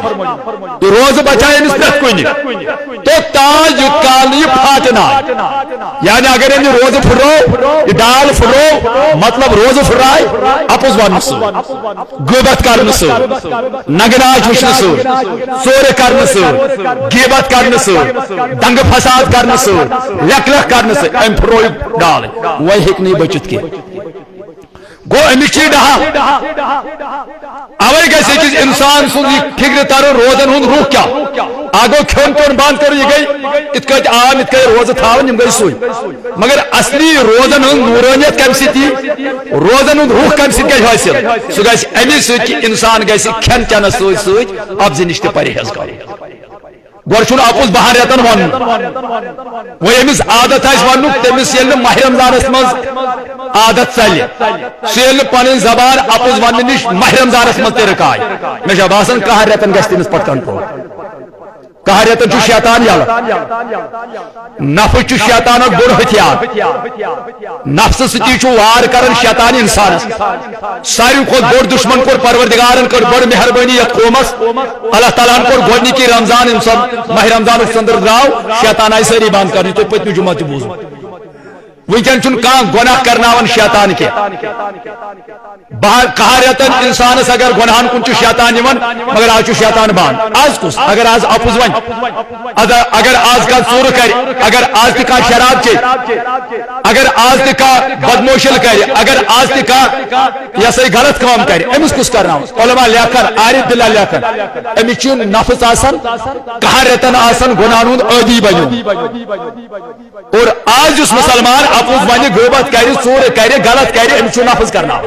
یہِ روزٕ بچایہِ أمِس پرٛٮ۪تھ کُنہِ۔ توٚت تام یوٚت کال نہٕ یہِ پھاٹہِ نہٕ آیہِ۔ یعنی اگر أمۍ یہِ روزٕ پھُٹرو، یہِ ڈال پھُٹرو، مطلب روزٕ پھُٹراے، اپُز وننہٕ سۭتۍ۔ غیبت کرنہٕ سۭتۍ، ننگہٕ ناچ وٕچھنہٕ سۭتۍ، ژورِ کرنہٕ سۭتۍ، غیبت کرنہٕ سۭتۍ، دنگہٕ فساد کرنہٕ سۭتۍ، لیکھ لیکھ کرنہٕ سۭتۍ، أمۍ پھُٹرو یہِ ڈالٕے۔ وۄنۍ ہیٚکہِ نہٕ یہِ بٔچِتھ کینٛہہ۔ گوٚو أمِس چھِ یہِ ڈہا۔ اوے گژھِ أکِس انسان سُنٛد یہِ فِکرِ ترُن، روزن ہُنٛد روح کیٛاہ۔ اکھ گوٚو کھیوٚن چیوٚن بنٛد کرُن، یہِ گٔے یِتھ کٲٹھۍ عام، یِتھ کٲٹھۍ روزٕ تھاوان، یِم گٔے سُے۔ مگر اصلی روزن ہٕنٛز نورانیت کمہِ سۭتۍ یی؟ روزن ہُنٛد روح کمہِ سۭتۍ گژھِ حٲصِل؟ سُہ گژھِ امی سۭتۍ کہِ انسان گژھِ کھٮ۪ن چٮ۪نس سۭتۍ سۭتۍ اپزِ نِش تہِ پرہیز کرُن۔ گۄڈٕ چھُنہٕ اپُز بہن رٮ۪تن ونُن۔ وۄنۍ ییٚمِس عادت آسہِ وننُک، تٔمِس ییٚلہِ نہٕ ماہِ رمضانس منٛز عادت ژلہِ، سُہ ییٚلہِ نہٕ پنٕنۍ زبان اپُز وننہٕ نِش ماہِ رمضانس منٛز تہِ رُکایہِ، مےٚ چھا باسان قہر رٮ۪تن گژھِ تٔمِس پتہٕ کنٹرول۔ قہر رٮ۪تن چھُ شیطان یلہٕ۔ نفس چھُ شیطانُک بوٚڑ ہتھیار۔ نفسہٕ سۭتی چھُ وار کران شیطان انسانس۔ ساروی کھۄتہٕ بوٚڑ دشمن کوٚر پروردگارن، کٔر بٔڑ مہربٲنی یتھ قومس۔ اللہ تعالیٰ ہن کوٚر گۄڈنِکی رمضان، ییٚمہِ ساتہٕ ماہِ رمضانُک ژٔنٛدٕر درٛاو، شیطان آیہِ سٲری بنٛد کرنہِ، تۄہہِ پٔتمہِ جمعہ تہِ بوٗزمُت۔ وٕنکیٚن چھُنہٕ کانٛہہ گۄناہ کرناوان شیطان کینٛہہ۔ بہر قہر رٮ۪تن انسانس اگر گۄناہن کُن چھُ شیطان یِوان، مگر آز چھُ شیطان بنٛد۔ آز کُس؟ اگر آز اپُز ونہِ، اگر، اگر آز کانٛہہ ژوٗرٕ کرِ، اگر آز تہِ کانٛہہ شراب چیٚیہِ، اگر آز تہِ کانٛہہ بدموشل کرِ، اگر آز تہِ کانٛہہ یہِ ہسا یہِ غلط کٲم کرِ، أمِس کُس کرناوان؟ علماء لیکھان، عارف باللہ لیکھان، أمِس چھُ نفس آسان، قہر رٮ۪تن آسان گۄناہن ہُنٛد عٲدی بنیومُت۔ اور آز یُس مسلمان اپُز ونہِ، غیبت کرِ، ژوٗرٕ کرِ، غلط کرِ، أمِس چھُ نفس کرناوان۔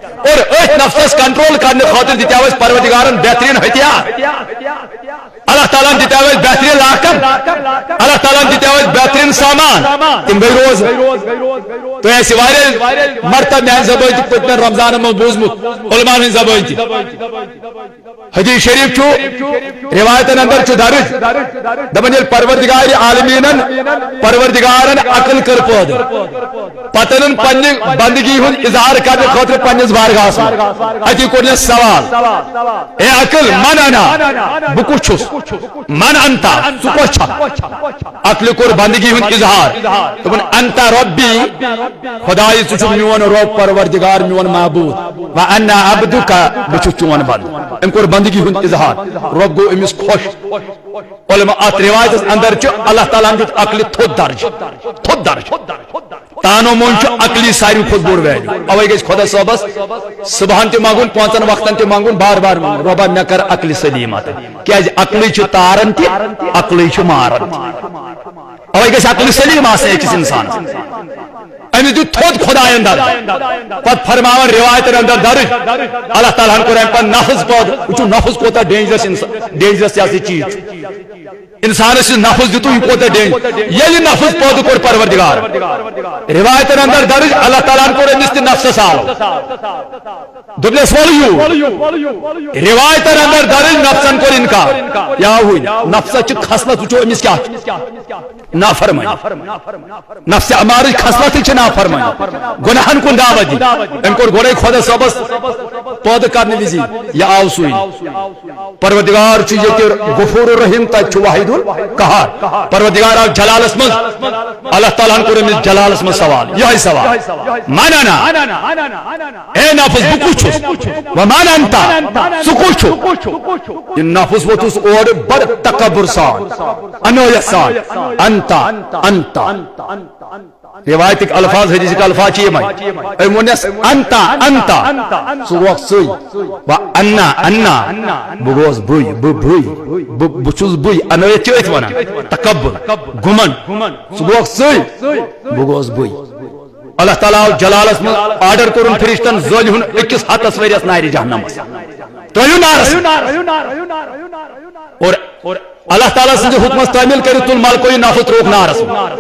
اور أتھۍ نفسس کنٹرول کرنہٕ خٲطرٕ دِتیاو اَسہِ پروردگارن بہترین ہتھیار۔ اللہ تعالیٰ ہن دِتیاو اَسہِ بہترین لاکن، اللہ تعالیٰ ہن دِتیاو اَسہِ بہترین سامان، تِم گٔے روزٕ۔ تۄہہِ آسہِ واریاہ مرتبہ میانہِ زبٲنۍ تہِ پٔتمٮ۪ن رمضانن منٛز بوٗزمُت، علماءن ہٕنٛزِ زبٲنۍ تہِ۔ حدیث شریف چھُ، روایتن اندر چھُ درج، دپان ییٚلہِ پروردگار عالمیٖنن، پروردگارن عقل کٔر پٲدٕ، پتہٕ أنٕن پننہِ بندگی ہُنٛد اظہار کرنہٕ خٲطرٕ پننِس بارگاہس منٛز۔ اتی کوٚرنس سوال، اے عقل، من انا؟ بہٕ کُس چھُس؟ من انت؟ ژٕ کۄس چھکھ؟ عقلہِ کوٚر بندگی ہُنٛد اظہار، دوٚپُن، انت ربی، خدایہِ، ژٕ چھُکھ میون رب، پروردگار، میون معبود۔ و انا عبدک، بہٕ چھُس چون بندٕ۔ أمۍ کوٚر بندگی ہُنٛد اظہار، رب گوٚو أمِس خۄش۔ علماء، اتھ روایتس اندر چھُ اللہ تعالیٰ ہن دیُت عقلہِ تھوٚد درجہٕ، تھوٚد درجہٕ۔ تانو من چھُ عقلی ساروی کھۄتہٕ بوٚڑ ویلیو۔ اوے گژھِ خۄدا صٲبس صبحن تہِ منٛگُن، پانٛژن وقتن تہِ منٛگُن، بار بار منٛگُن، رۄبا، مےٚ کر عقلہِ سلیمت۔ کیازِ عقلٕے چھُ تاران تہِ، عقلٕے چھُ ماران تہِ۔ اوے گژھِ عقلہِ سلیم آسٕنۍ أکِس انسانس۔ أمِس دیُت تھوٚد خدایَن درجہٕ۔ پتہٕ فرماوان روایتن اندر درج، اللہ تعالیٰ ہن کوٚر امہِ پتہٕ نفس پٲدٕ۔ وٕچھِو نفس کوٗتاہ ڈینجرس انسان، ڈینجرس یہِ ہسا چیٖز چھُ۔ انسانس یُس نفس دیُتُن، یہِ کوٗتاہ ڈینجر۔ ییٚلہِ نفس پٲدٕ کوٚر پروردگار، روایتن اندر درج، اللہ تعالیٰ ہن کوٚر أمِس تہِ نفسس آلو۔ دوٚپنس، "وَلہٕ یوٗر۔" روایتن اندر درج، نفسن کوٚر انکار۔ یا ہوٗنۍ، نفسس چھِ خصلت، وٕچھو أمِس کیٛاہ چھُ۔ نافرمٲنی۔ نفس امارٕچ خصلتٕے چھِ نافرمٲنی، گۄناہن کُن دعوت دِنۍ۔ أمۍ کوٚر گۄڈَے خۄدا صٲبس پٲدٕ کرنہٕ وِزِ، یہِ آو سُے۔ پروردگار چھُ ییٚتہِ غفور الرحیم، تتہِ چھُ واحد القہار۔ پروردگار آو جلالس منٛز، اللہ تعالیٰ ہن کوٚر أمِس جلالس منٛز سوال، یِہوٚے سوال، من انا؟ اے نفس، بہٕ کُس چھُس؟ و من انت؟ ژٕ کُس چھُکھ؟ یہِ نفس ووٚتھُس اورٕ بڑٕ تکبر سان، عنایت سان، انت، انت۔ روایتٕکۍ الفاظ، حدیثٕکۍ الفاظ چھِ یِمے۔ أمۍ ووٚننس، انت، انت، ژٕ گوکھ ژٕے۔ و انا، انا، بہٕ گوس بٕے، بہٕ بٕے، بہٕ، بہٕ چھُس بٕے۔ عنایت چھِ أتھۍ ونان، تکبر، گُمنڈ۔ ژٕ گوکھ ژٕے، بہٕ گوس بٕے۔ اللہ تعالیٰ آو جلالس منٛز، آرڈر کوٚرُن فرشتن، زٲلۍ ہُن أکِس ہتس ؤرِیس نارِ جہنمس۔ ترٲیِو نارس۔ اور اللہ تعالیٰ سٕنٛدِ حُکمس تعمیٖل کٔرِتھ تُل ملکو یہِ نفس، ترٛووُکھ نارس منٛز۔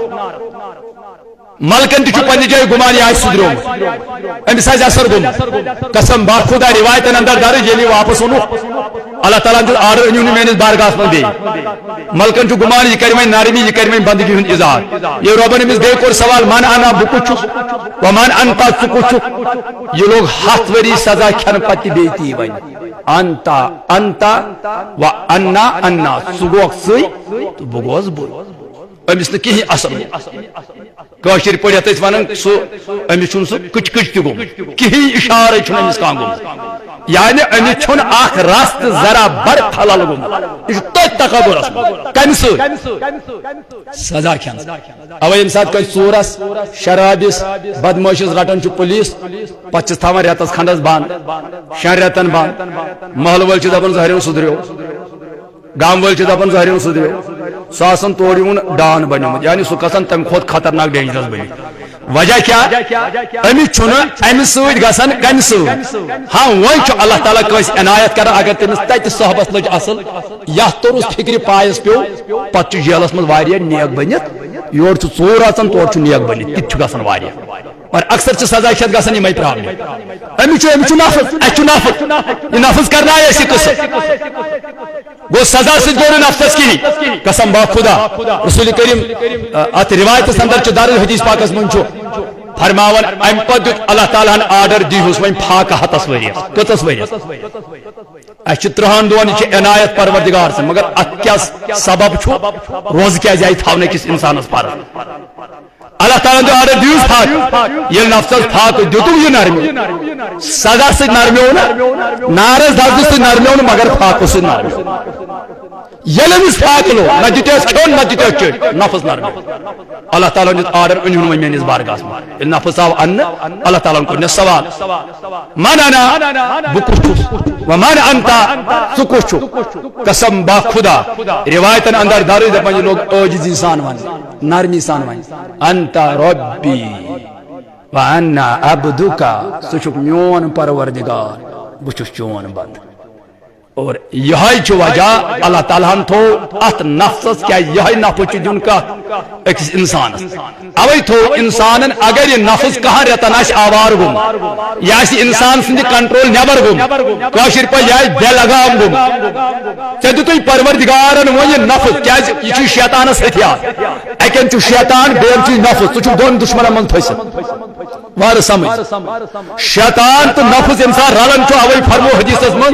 ملکن تہِ چھُ پننہِ جایہِ گُمان، یہِ آسہِ سُدریومُت، أمِس آسہِ اثر گوٚمُت۔ قسم با خدا، روایتن اندر درج، ییٚلہِ یہِ واپس اوٚنُکھ، اللہ تعالیٰ ہن دیُت آرڈر، أنِو نہٕ میٲنِس بارگاہس منٛز بیٚیہِ۔ ملکن چھُ گُمان، یہِ کرِ وۄنۍ نرمی، یہِ کرِ وۄنۍ بندگی ہُنٛد اظہار۔ ییٚلہِ رۄبن أمِس بیٚیہِ کوٚر سوال، من انا، بہٕ کُس چھُس؟ و من انت، ژٕ کُس چھُکھ؟ یہِ لوٚگ ہتھ ؤری سزا کھٮ۪نہٕ پتہٕ تہِ بیٚیہِ تی وۄنۍ، انت، انت، و انا، انا، ژٕ گوکھ ژٕے تہٕ بہٕ گوس بٕے۔ أمِس نہٕ کِہیٖنۍ اثر گوٚو۔ کٲشِر پٲٹھۍ یَتھ أسۍ وَنان، سُہ، أمِس چھُنہٕ سُہ کٕچ کٕچ تہِ گوٚمُت، کِہیٖنۍ اِشارَے چھُنہٕ أمِس کانٛہہ گوٚمُت۔ یعنی أمِس چھُنہٕ اَکھ رَژھ تہٕ ذرا بَر خلل گوٚمُت۔ یہِ چھُ تٔتھۍ تکبُرَس منٛز۔ کَمہِ سۭتۍ؟ سزا کھٮ۪نہٕ سۭتۍ۔ اَوَے ییٚمہِ ساتہٕ کٲنٛسہِ ژوٗرَس، شرابِس، بدمٲشِس رَٹان چھُ پُلیٖس، پَتہٕ چھِس تھاوان رٮ۪تَس کھنٛڈَس بنٛد، شٮ۪ن رٮ۪تَن بنٛد، محلہٕ وٲلۍ چھِ دَپان، "ظٲہِرَن سُدھریو۔" گام وٲلۍ چھِ دَپان، "ظٲہِرَن سُدھریو۔" سُہ آسان تورٕ یِوان ڈان بنیومُت، یعنی سُہ کھسان تَمہِ کھۄتہٕ خطرناک ڈینجرس بٔنِتھ۔ وجہ کیٛاہ؟ أمِس چھُنہٕ اَمہِ سۭتۍ گژھان کَمہِ سۭتۍ۔ ہاں، وۄنۍ چھُ اللہ تعالیٰ کٲنٛسہِ عنایت کران، اگر تٔمِس تَتہِ صحبس لٔج اَصٕل، یَتھ توٚرُس فِکرِ پایَس پیوٚو، پَتہٕ چھُ جیلَس منٛز واریاہ نیک بٔنِتھ، یورٕ چھُ ژوٗر اَژان، تورٕ چھُ نیک بٔنِتھ، تہِ تہِ چھُ گژھان واریاہ۔ مگر اکثر چھِ سزا کھٮ۪تھ گژھان یِمے پرابلم۔ أمِس چھُ، أمِس چھُ نفس، اَسہِ چھُ نفس۔ یہِ نفس کرنایہِ اَسہِ یہِ قصہٕ۔ گوٚو سزا سۭتۍ گوٚو نہٕ نفسس کِہیٖنۍ۔ قسم با خدا، رسول کریم، آ، اتھ روایتس اندر چھُ درج حدیث پاکس منٛز چھُ فرماوان، امہِ پتہٕ دیُت اللہ تعالیٰ ہن آرڈر، دِیہوس وۄنۍ فاقہٕ ہتس ؤرِیس۔ کٔژس ؤرِیس؟ اَسہِ چھِ ترٕٛہن دۄہن، یہِ چھِ عنایت پروردگار سٕنٛز، مگر اتھ کیٛاہ سبب چھُ؟ روزٕ کیٛازِ آیہِ تھاونہٕ أکِس انسانس فرض؟ اللہ تعالیٰ ہن دیُت آرڈر، دِیِو فاقہٕ۔ ییٚلہِ نفسس فاقہٕ دیُتُکھ، یہِ نرمیو۔ سزا سۭتۍ نرمیو نہٕ، نارس دزنہٕ سۭتۍ نرمیو نہٕ، مگر فاقہٕ سۭتۍ نرمیو۔ ییٚلہِ أمِس فاقہٕ لوٚگ، نہ دِتیس کھیوٚن، نہ دِتیس چیوٚن، نفس نرمیو۔ اللہ تعالیٰ ہن دیُت آرڈر، أنِو نہٕ وۄنۍ میٲنِس بارگاہس منٛز۔ ییٚلہِ نفس آو اننہٕ، اللہ تعالیٰ ہن کوٚر مےٚ سوال، من انا، بہٕ کُس چھُس؟ و من انت، ژٕ کُس چھُکھ؟ قسم با خدا، روایتن اندر درج دپان، یہِ لوٚگ عٲجزی سان وننہٕ، نرمی سان وننہٕ، انت ربی و انا عبدک، ژٕ چھُکھ میون پروردگار، بہٕ چھُس چون بندٕ۔ اور یہے چھُ وجہ، اللہ تعالیٰ ہن تھوو اتھ نفسس، کیازِ یہے نفس چھُ دیُن کتھ أکِس انسانس۔ اوے تھوو انسانن، اگر یہِ نفس کانٛہہ رٮ۪تن آسہِ آوار گوٚمُت، یہِ آسہِ انسان سٕنٛدِ کنٹرول نٮ۪بر گوٚمُت، کٲشِر پٲٹھۍ یہِ آسہِ بے لگام گوٚمُت، ژےٚ دیُتُے پروردگارن وۄنۍ یہِ نفس، کیازِ یہِ چھُ شیطانس ہتھیار۔ اکہِ اندٕ چھُ شیطان، بیٚیہِ اندٕ چھُ نفس، ژٕ چھُکھ دۄن دشمنن منٛز پھٔسِتھ۔ وارٕ سمجھ۔ شیطان تہٕ نفس ییٚمہِ ساتہٕ رلان چھُ، اوے فرمو حدیثس منٛز،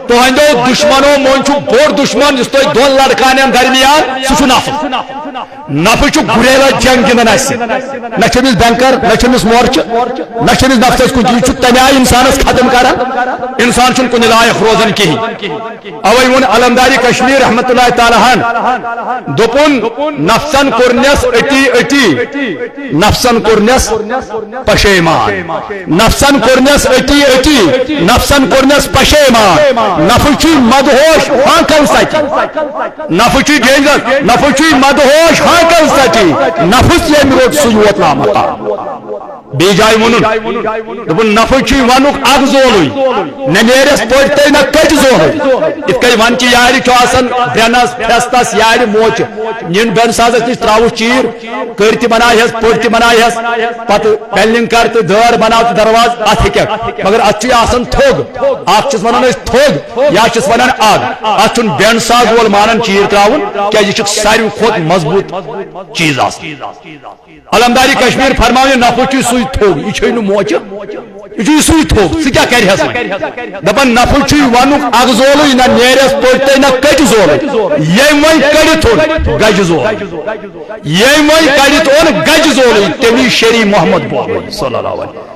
"تُہنٛدیو دشمنو منٛز چھُ بوٚڑ دشمن یُس تۄہہِ دۄن لڑکانٮ۪ن درمیان، سُہ چھُ نفس۔" نفس چھُ گُریلا جنگ گِنٛدان اسہِ۔ نہ چھِ أمِس بینکر، نہ چھِ أمِس مورچہٕ، نہ چھِ أمِس نفسس کُن۔ یہِ چھُ تمہِ آیہِ انسانس ختم کران، انسان چھُنہٕ کُنہِ لایق روزان کِہیٖنۍ۔ اوے ووٚن علمدارِ کشمیر رحمت اللہ تعالیٰ ہن، دوٚپُن، نفسن کوٚرنس أتی أتی، نفسن کوٚرنس پشیمان۔ نفسن کوٚرنس أتی أتی، نفسن کوٚرنس پشیمان۔ نفس چھُے مدہوش ہانکل سچی۔ نفس چھُے dangerous، نفس چھُے مدہوش ہانکل سچی۔ نفس ییٚمۍ روٚٹ سُے ووت لامقام۔ بیٚیہِ جایہِ ووٚنُن، دوٚپُن، نفس چھُے ونُک اکھ زولُے، نہ نیرٮ۪س پٔٹۍ تہٕ نہ کٔٹۍ زولُے۔ یِتھ کٔنۍ ونچہِ یارِ چھُ آسان برٛنس، پھرستس، یارِ موچہِ۔ نِن بٮ۪ن سازس نِش، تراوُس چیٖر، کٔرۍ تہِ بناوہس، پٔٹۍ تہِ بناوہس، پتہٕ پینلنگ کر تہٕ دٲر بناو تہٕ دروازٕ، اتھ ہیٚککھ۔ مگر اتھ چھُ آسان تھوٚگ، اکھ چھِس ونان أسۍ تھوٚگ، یا چھِس ونان اگ۔ اتھ چھُنہٕ بٮ۪ن ساز وول مانان چیٖر تراوُن، کیازِ یہِ چھُ ساروی کھۄتہٕ مضبوط چیٖز آسان۔ علمدارِ کشمیر فرماوان، نفس چھُے سُے تھوٚگ، یہِ چھُے نہٕ موچہِ، یہِ چھُے سُے تھوٚگ، ژٕ کیٛاہ کرِہس وۄنۍ؟ دپان، نفس چھُے ونُک اکھ زولُے، نہ نیرٮ۪س پٔٹۍ تہٕ نہ کٔٹۍ زولُے، ییٚمۍ وۄنۍ کٔڑِتھ ژھوٚن گجہِ زول۔ ییٚمۍ وۄنۍ کڑِ تون گجہِ زولٕے، تٔمی شری محمد بولٕے صلی اللہ علیہ۔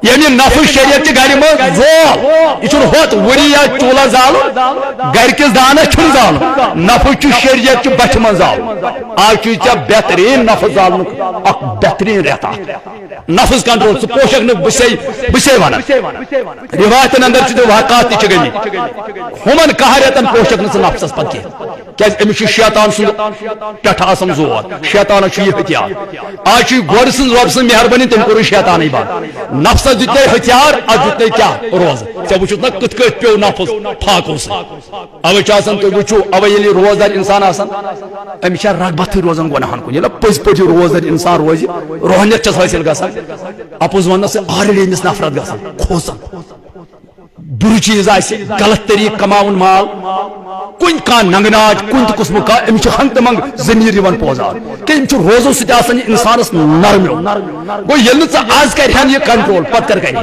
ییٚمہِ نفس شریعت چہِ گرِ منٛز زول، یہِ چھُنہٕ ہوٚت وُری یا چوٗلہٕ زالُن، گرِ کِس دانس چھُنہٕ زالُن۔ نفس چھُ شریعت چہِ بٹھِ منٛز زالُن۔ آز چھُے ژےٚ بہتریٖن نفس زالنُک اکھ بہتریٖن رٮ۪تھ اکھ۔ نفس کنٹرول، ژٕ پوشکھ نہٕ، بہٕ چھسے، بہٕ چھسے ونان۔ روایتن اندر چھِ تِم واقعات تہِ چھِ گٔمٕتۍ۔ ہُمن کاہ رٮ۪تن پوشکھ نہٕ ژٕ نفسس پتہٕ کینٛہہ۔ کیازِ أمِس چھُ شیطان سُنٛد پٮ۪ٹھٕ آسان زور، شیطانس چھُ یہِ ہتھیار۔ آز چھُ یہِ گۄڈٕ سٕنٛز رۄب سٕنٛز مہربٲنی، تٔمۍ کوٚرُے شیطانٕے بنٛد۔ نفسس دیُت تۄہہِ ہتھیار، اتھ دیُت تۄہہِ کیٛاہ؟ روزٕ۔ ژےٚ وٕچھُتھ نا کِتھ کٲٹھۍ پیوٚو نفس فاقو سۭتۍ۔ اوے چھُ آسان، تُہۍ وٕچھِو، اوے ییٚلہِ یہِ روزدار انسان آسان، أمِس چھےٚ رغبتھٕے روزان گۄناہن کُن۔ ییٚلہِ پٔزۍ پٲٹھۍ یہِ روزدار انسان روزِ، روحانیت چھس حٲصِل گژھان، اپُز وننس سۭتۍ already أمِس نفرت گژھان، کھوژان۔ بُرٕ چیٖز آسہِ، غلط طریٖقہٕ کماوُن مال، کُنہِ کانٛہہ ننٛگہٕ ناچ، کُنہِ تہِ قٕسمُک کانٛہہ، أمِس چھُ ہنٛگہٕ تہٕ منٛگہٕ ضمیٖر یِوان پوزار۔ کہِ أمِس چھُ روزو سۭتۍ آسان یہِ اِنسانَس نرمیو۔ گوٚو ییٚلہِ نہٕ ژٕ آز کرِہَن یہِ control، پتہٕ کر کرِ؟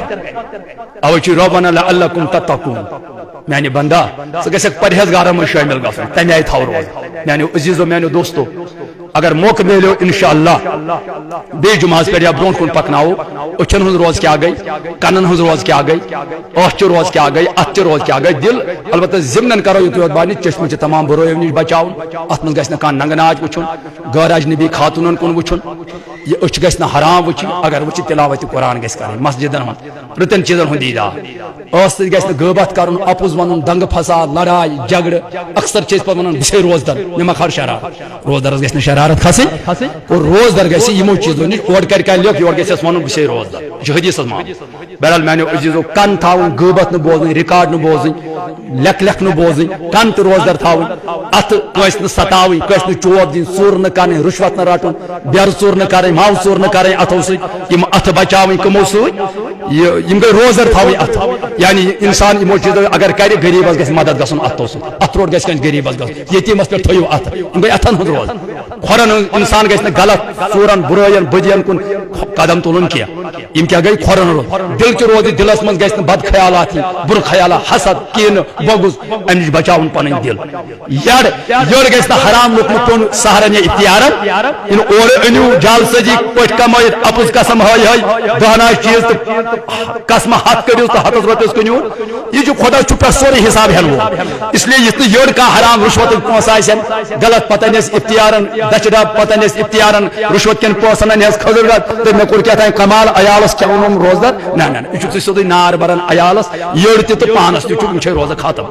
اوے چھُ ربنا لعلکم تتقون۔ میانہِ بندا، ژٕ گژھکھ پرہیزگارن منٛز شٲمِل گژھُن، تَمہِ آیہِ تھاو روزٕ۔ میانیو عزیزو، میانیو دوستو، اگر موقعہٕ میلیو، انشاءاللہ بیٚیہِ جمعہس پٮ۪ٹھ یا برونٛٹھ کُن پکناوو، أچھن ہٕنٛز روز کیٛاہ گٔے، کنن ہٕنٛز روز کیٛاہ گٔے، ٲس چہِ روز کیٛاہ گٔے، اتھ چہِ روز کیٛاہ گٔے، دِل۔ البتہ ضمنن کرو یُتُے یوت بانہِ، چشمہٕ چھِ تمام برٲیو نِش بچاوُن۔ اتھ منٛز گژھِ نہٕ کانٛہہ ننٛگہٕ ناچ وٕچھُن، غٲر اجنبی خاتوٗنن کُن وٕچھُن، یہِ أچھ گژھِ نہٕ حرام وٕچھِنۍ، اگر وٕچھِ تلاوت قرآن گژھِ کرٕنۍ، مسجدن ہُنٛد، رٕتن چیٖزن ہُنٛد دیٖدار۔ ٲس تہِ گژھِ نہٕ غٲبت کرُن، اپُز ونُن، دنٛگہٕ فساد، لڑاے جھگڑٕ۔ اکثر چھِ أسۍ پتہٕ ونان، بہٕ چھسے روزدر، مےٚ ما کھار شرارت۔ روزدرس گژھِ نہٕ شرارت کھسٕنۍ۔ اور روزدر گژھِ یِمو چیٖزو نِش، اورٕ کرِ کانٛہہ لیٚکھ، یورٕ گژھِ اَسہِ وَنُن، بہٕ چھُسے روزدر۔ یہِ چھُ حدیثس منٛز۔ بہرحال، میانیو عزیزو، کن تھاوٕنۍ، غٲبت نہٕ بوزٕنۍ، record نہٕ بوزٕنۍ، لیکھ لیکھ نہٕ بوزٕنۍ، کن تہٕ روزدر تھاوٕنۍ۔ اَتھٕ کٲنٛسہِ نہٕ ستاوٕنۍ، کٲنٛسہِ نہٕ چوب دِنۍ، ژوٗر نہٕ کرٕنۍ، رُشوت نہٕ رٹُن، بیرٕ ژوٗر نہٕ کرٕنۍ، ماوٕ ژوٗر نہٕ کرٕنۍ۔ اَتھو سۭتۍ یِم اَتھٕ بچاوٕنۍ کٕمو سۭتۍ؟ یہِ، یِم گٔے روزدر تھاوٕنۍ اَتھٕ۔ یعنی یہِ اِنسان یِمو چیٖزو اگر کرِ، غریٖبس گژھِ مدد گژھُن اَتھو سۭتۍ، اَتھٕ روٹ گژھِ کٲنٛسہِ غریٖبس گژھُن، یتیٖمس پٮ۪ٹھ تھٲیِو اَتھٕ۔ یِم گٔے اَتھن ہٕنٛز روزٕ۔ کھۄرن ہٕنٛز، اِنسان گژھِ نہٕ غلط ژوٗرن، بُرٲین، بدین کُن قدم تُلُن کینٛہہ۔ یِم کیٛاہ گٔے؟ کھۄرن روزٕ۔ دِل تہِ روزِ، دِلس منٛز گژھِ نہٕ بد خیالات یِنۍ، بُرٕ خیالات، حسد، کینہٕ، بغض، اَمہِ نِش بچاوُن پنٕنۍ دِل۔ یٔڑ، یٔڑ گژھِ نہٕ حرام لوٚگمُت پیوٚن سحرن یا افتیارن۔ یِنہٕ اورٕ أنِو جعل سٲزی پٲٹھۍ کمٲیِتھ، اپُز قسم ہٲے ہٲے، دہنا چیٖز تہٕ قسمہٕ ہتھ کٔڑِو تہٕ ہتس رۄپیس کٕنِو۔ یہِ چھُ خۄدا چھُ پرٛٮ۪تھ سورُے حساب ہٮ۪نہٕ وول۔ اس لیے یُتھ نہٕ یٔڑ کانٛہہ حرام رُشوتٕکۍ پونٛسہٕ آسن، غلط پتن ٲسۍ افتیارن، دچھِ ڈب پتن ٲسۍ افتیارن، رُشوت کٮ۪ن پونٛسن انہِ ہس کھٔزٕر رٹھ، تہٕ مےٚ کوٚر کیٛاہ تام کمال، عیالس کھٮ۪ونوم روزدر۔ نہ، نہ، نہ، یہِ چھُکھ ژٕ سیوٚدُے نار بران عیالس، یٔڑ تہِ تہٕ پانس تہِ چھُکھ، یِم چھے روزٕ ختم۔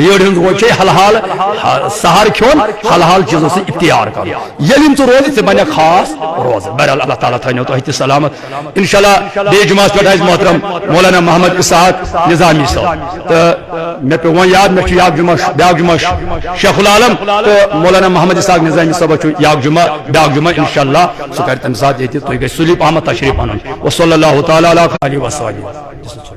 یٔڑ ہٕنٛز روز چھے حلحال، ح-، سحر کھیوٚن، حلحال چیٖزو سۭتۍ افتیار کرُن۔ ییٚلہِ یِم ژٕ روزٕ، ژٕ بنکھ خاص روزٕ۔ بہرحال، اللہ تعالیٰ تھٲینو تۄہہِ تہِ سلامت۔ انشاءاللہ بیٚیہِ جمعہس پٮ۪ٹھ آسہِ محترم مولانا محمد اسحاق نظامی صٲب۔ تہٕ مےٚ پیوٚو وۄنۍ یاد، مےٚ چھُ یہِ اکھ جمعہ، بیٛاکھ جمعہ شیخ العالم تہٕ مولانا محمد اسحاق نظامی صٲبَس چھُ یہِ اکھ جمعہ، بیٛاکھ جمعہ انشاءاللہ۔ سُہ کَرِ تَمہِ ساتہٕ ییٚتہِ، تُہۍ گژھِ سُلی پَہمَتھ تشریٖف اَنُن۔ وصلی اللہ تعالیٰ علیہ وآلہ وصحبہ۔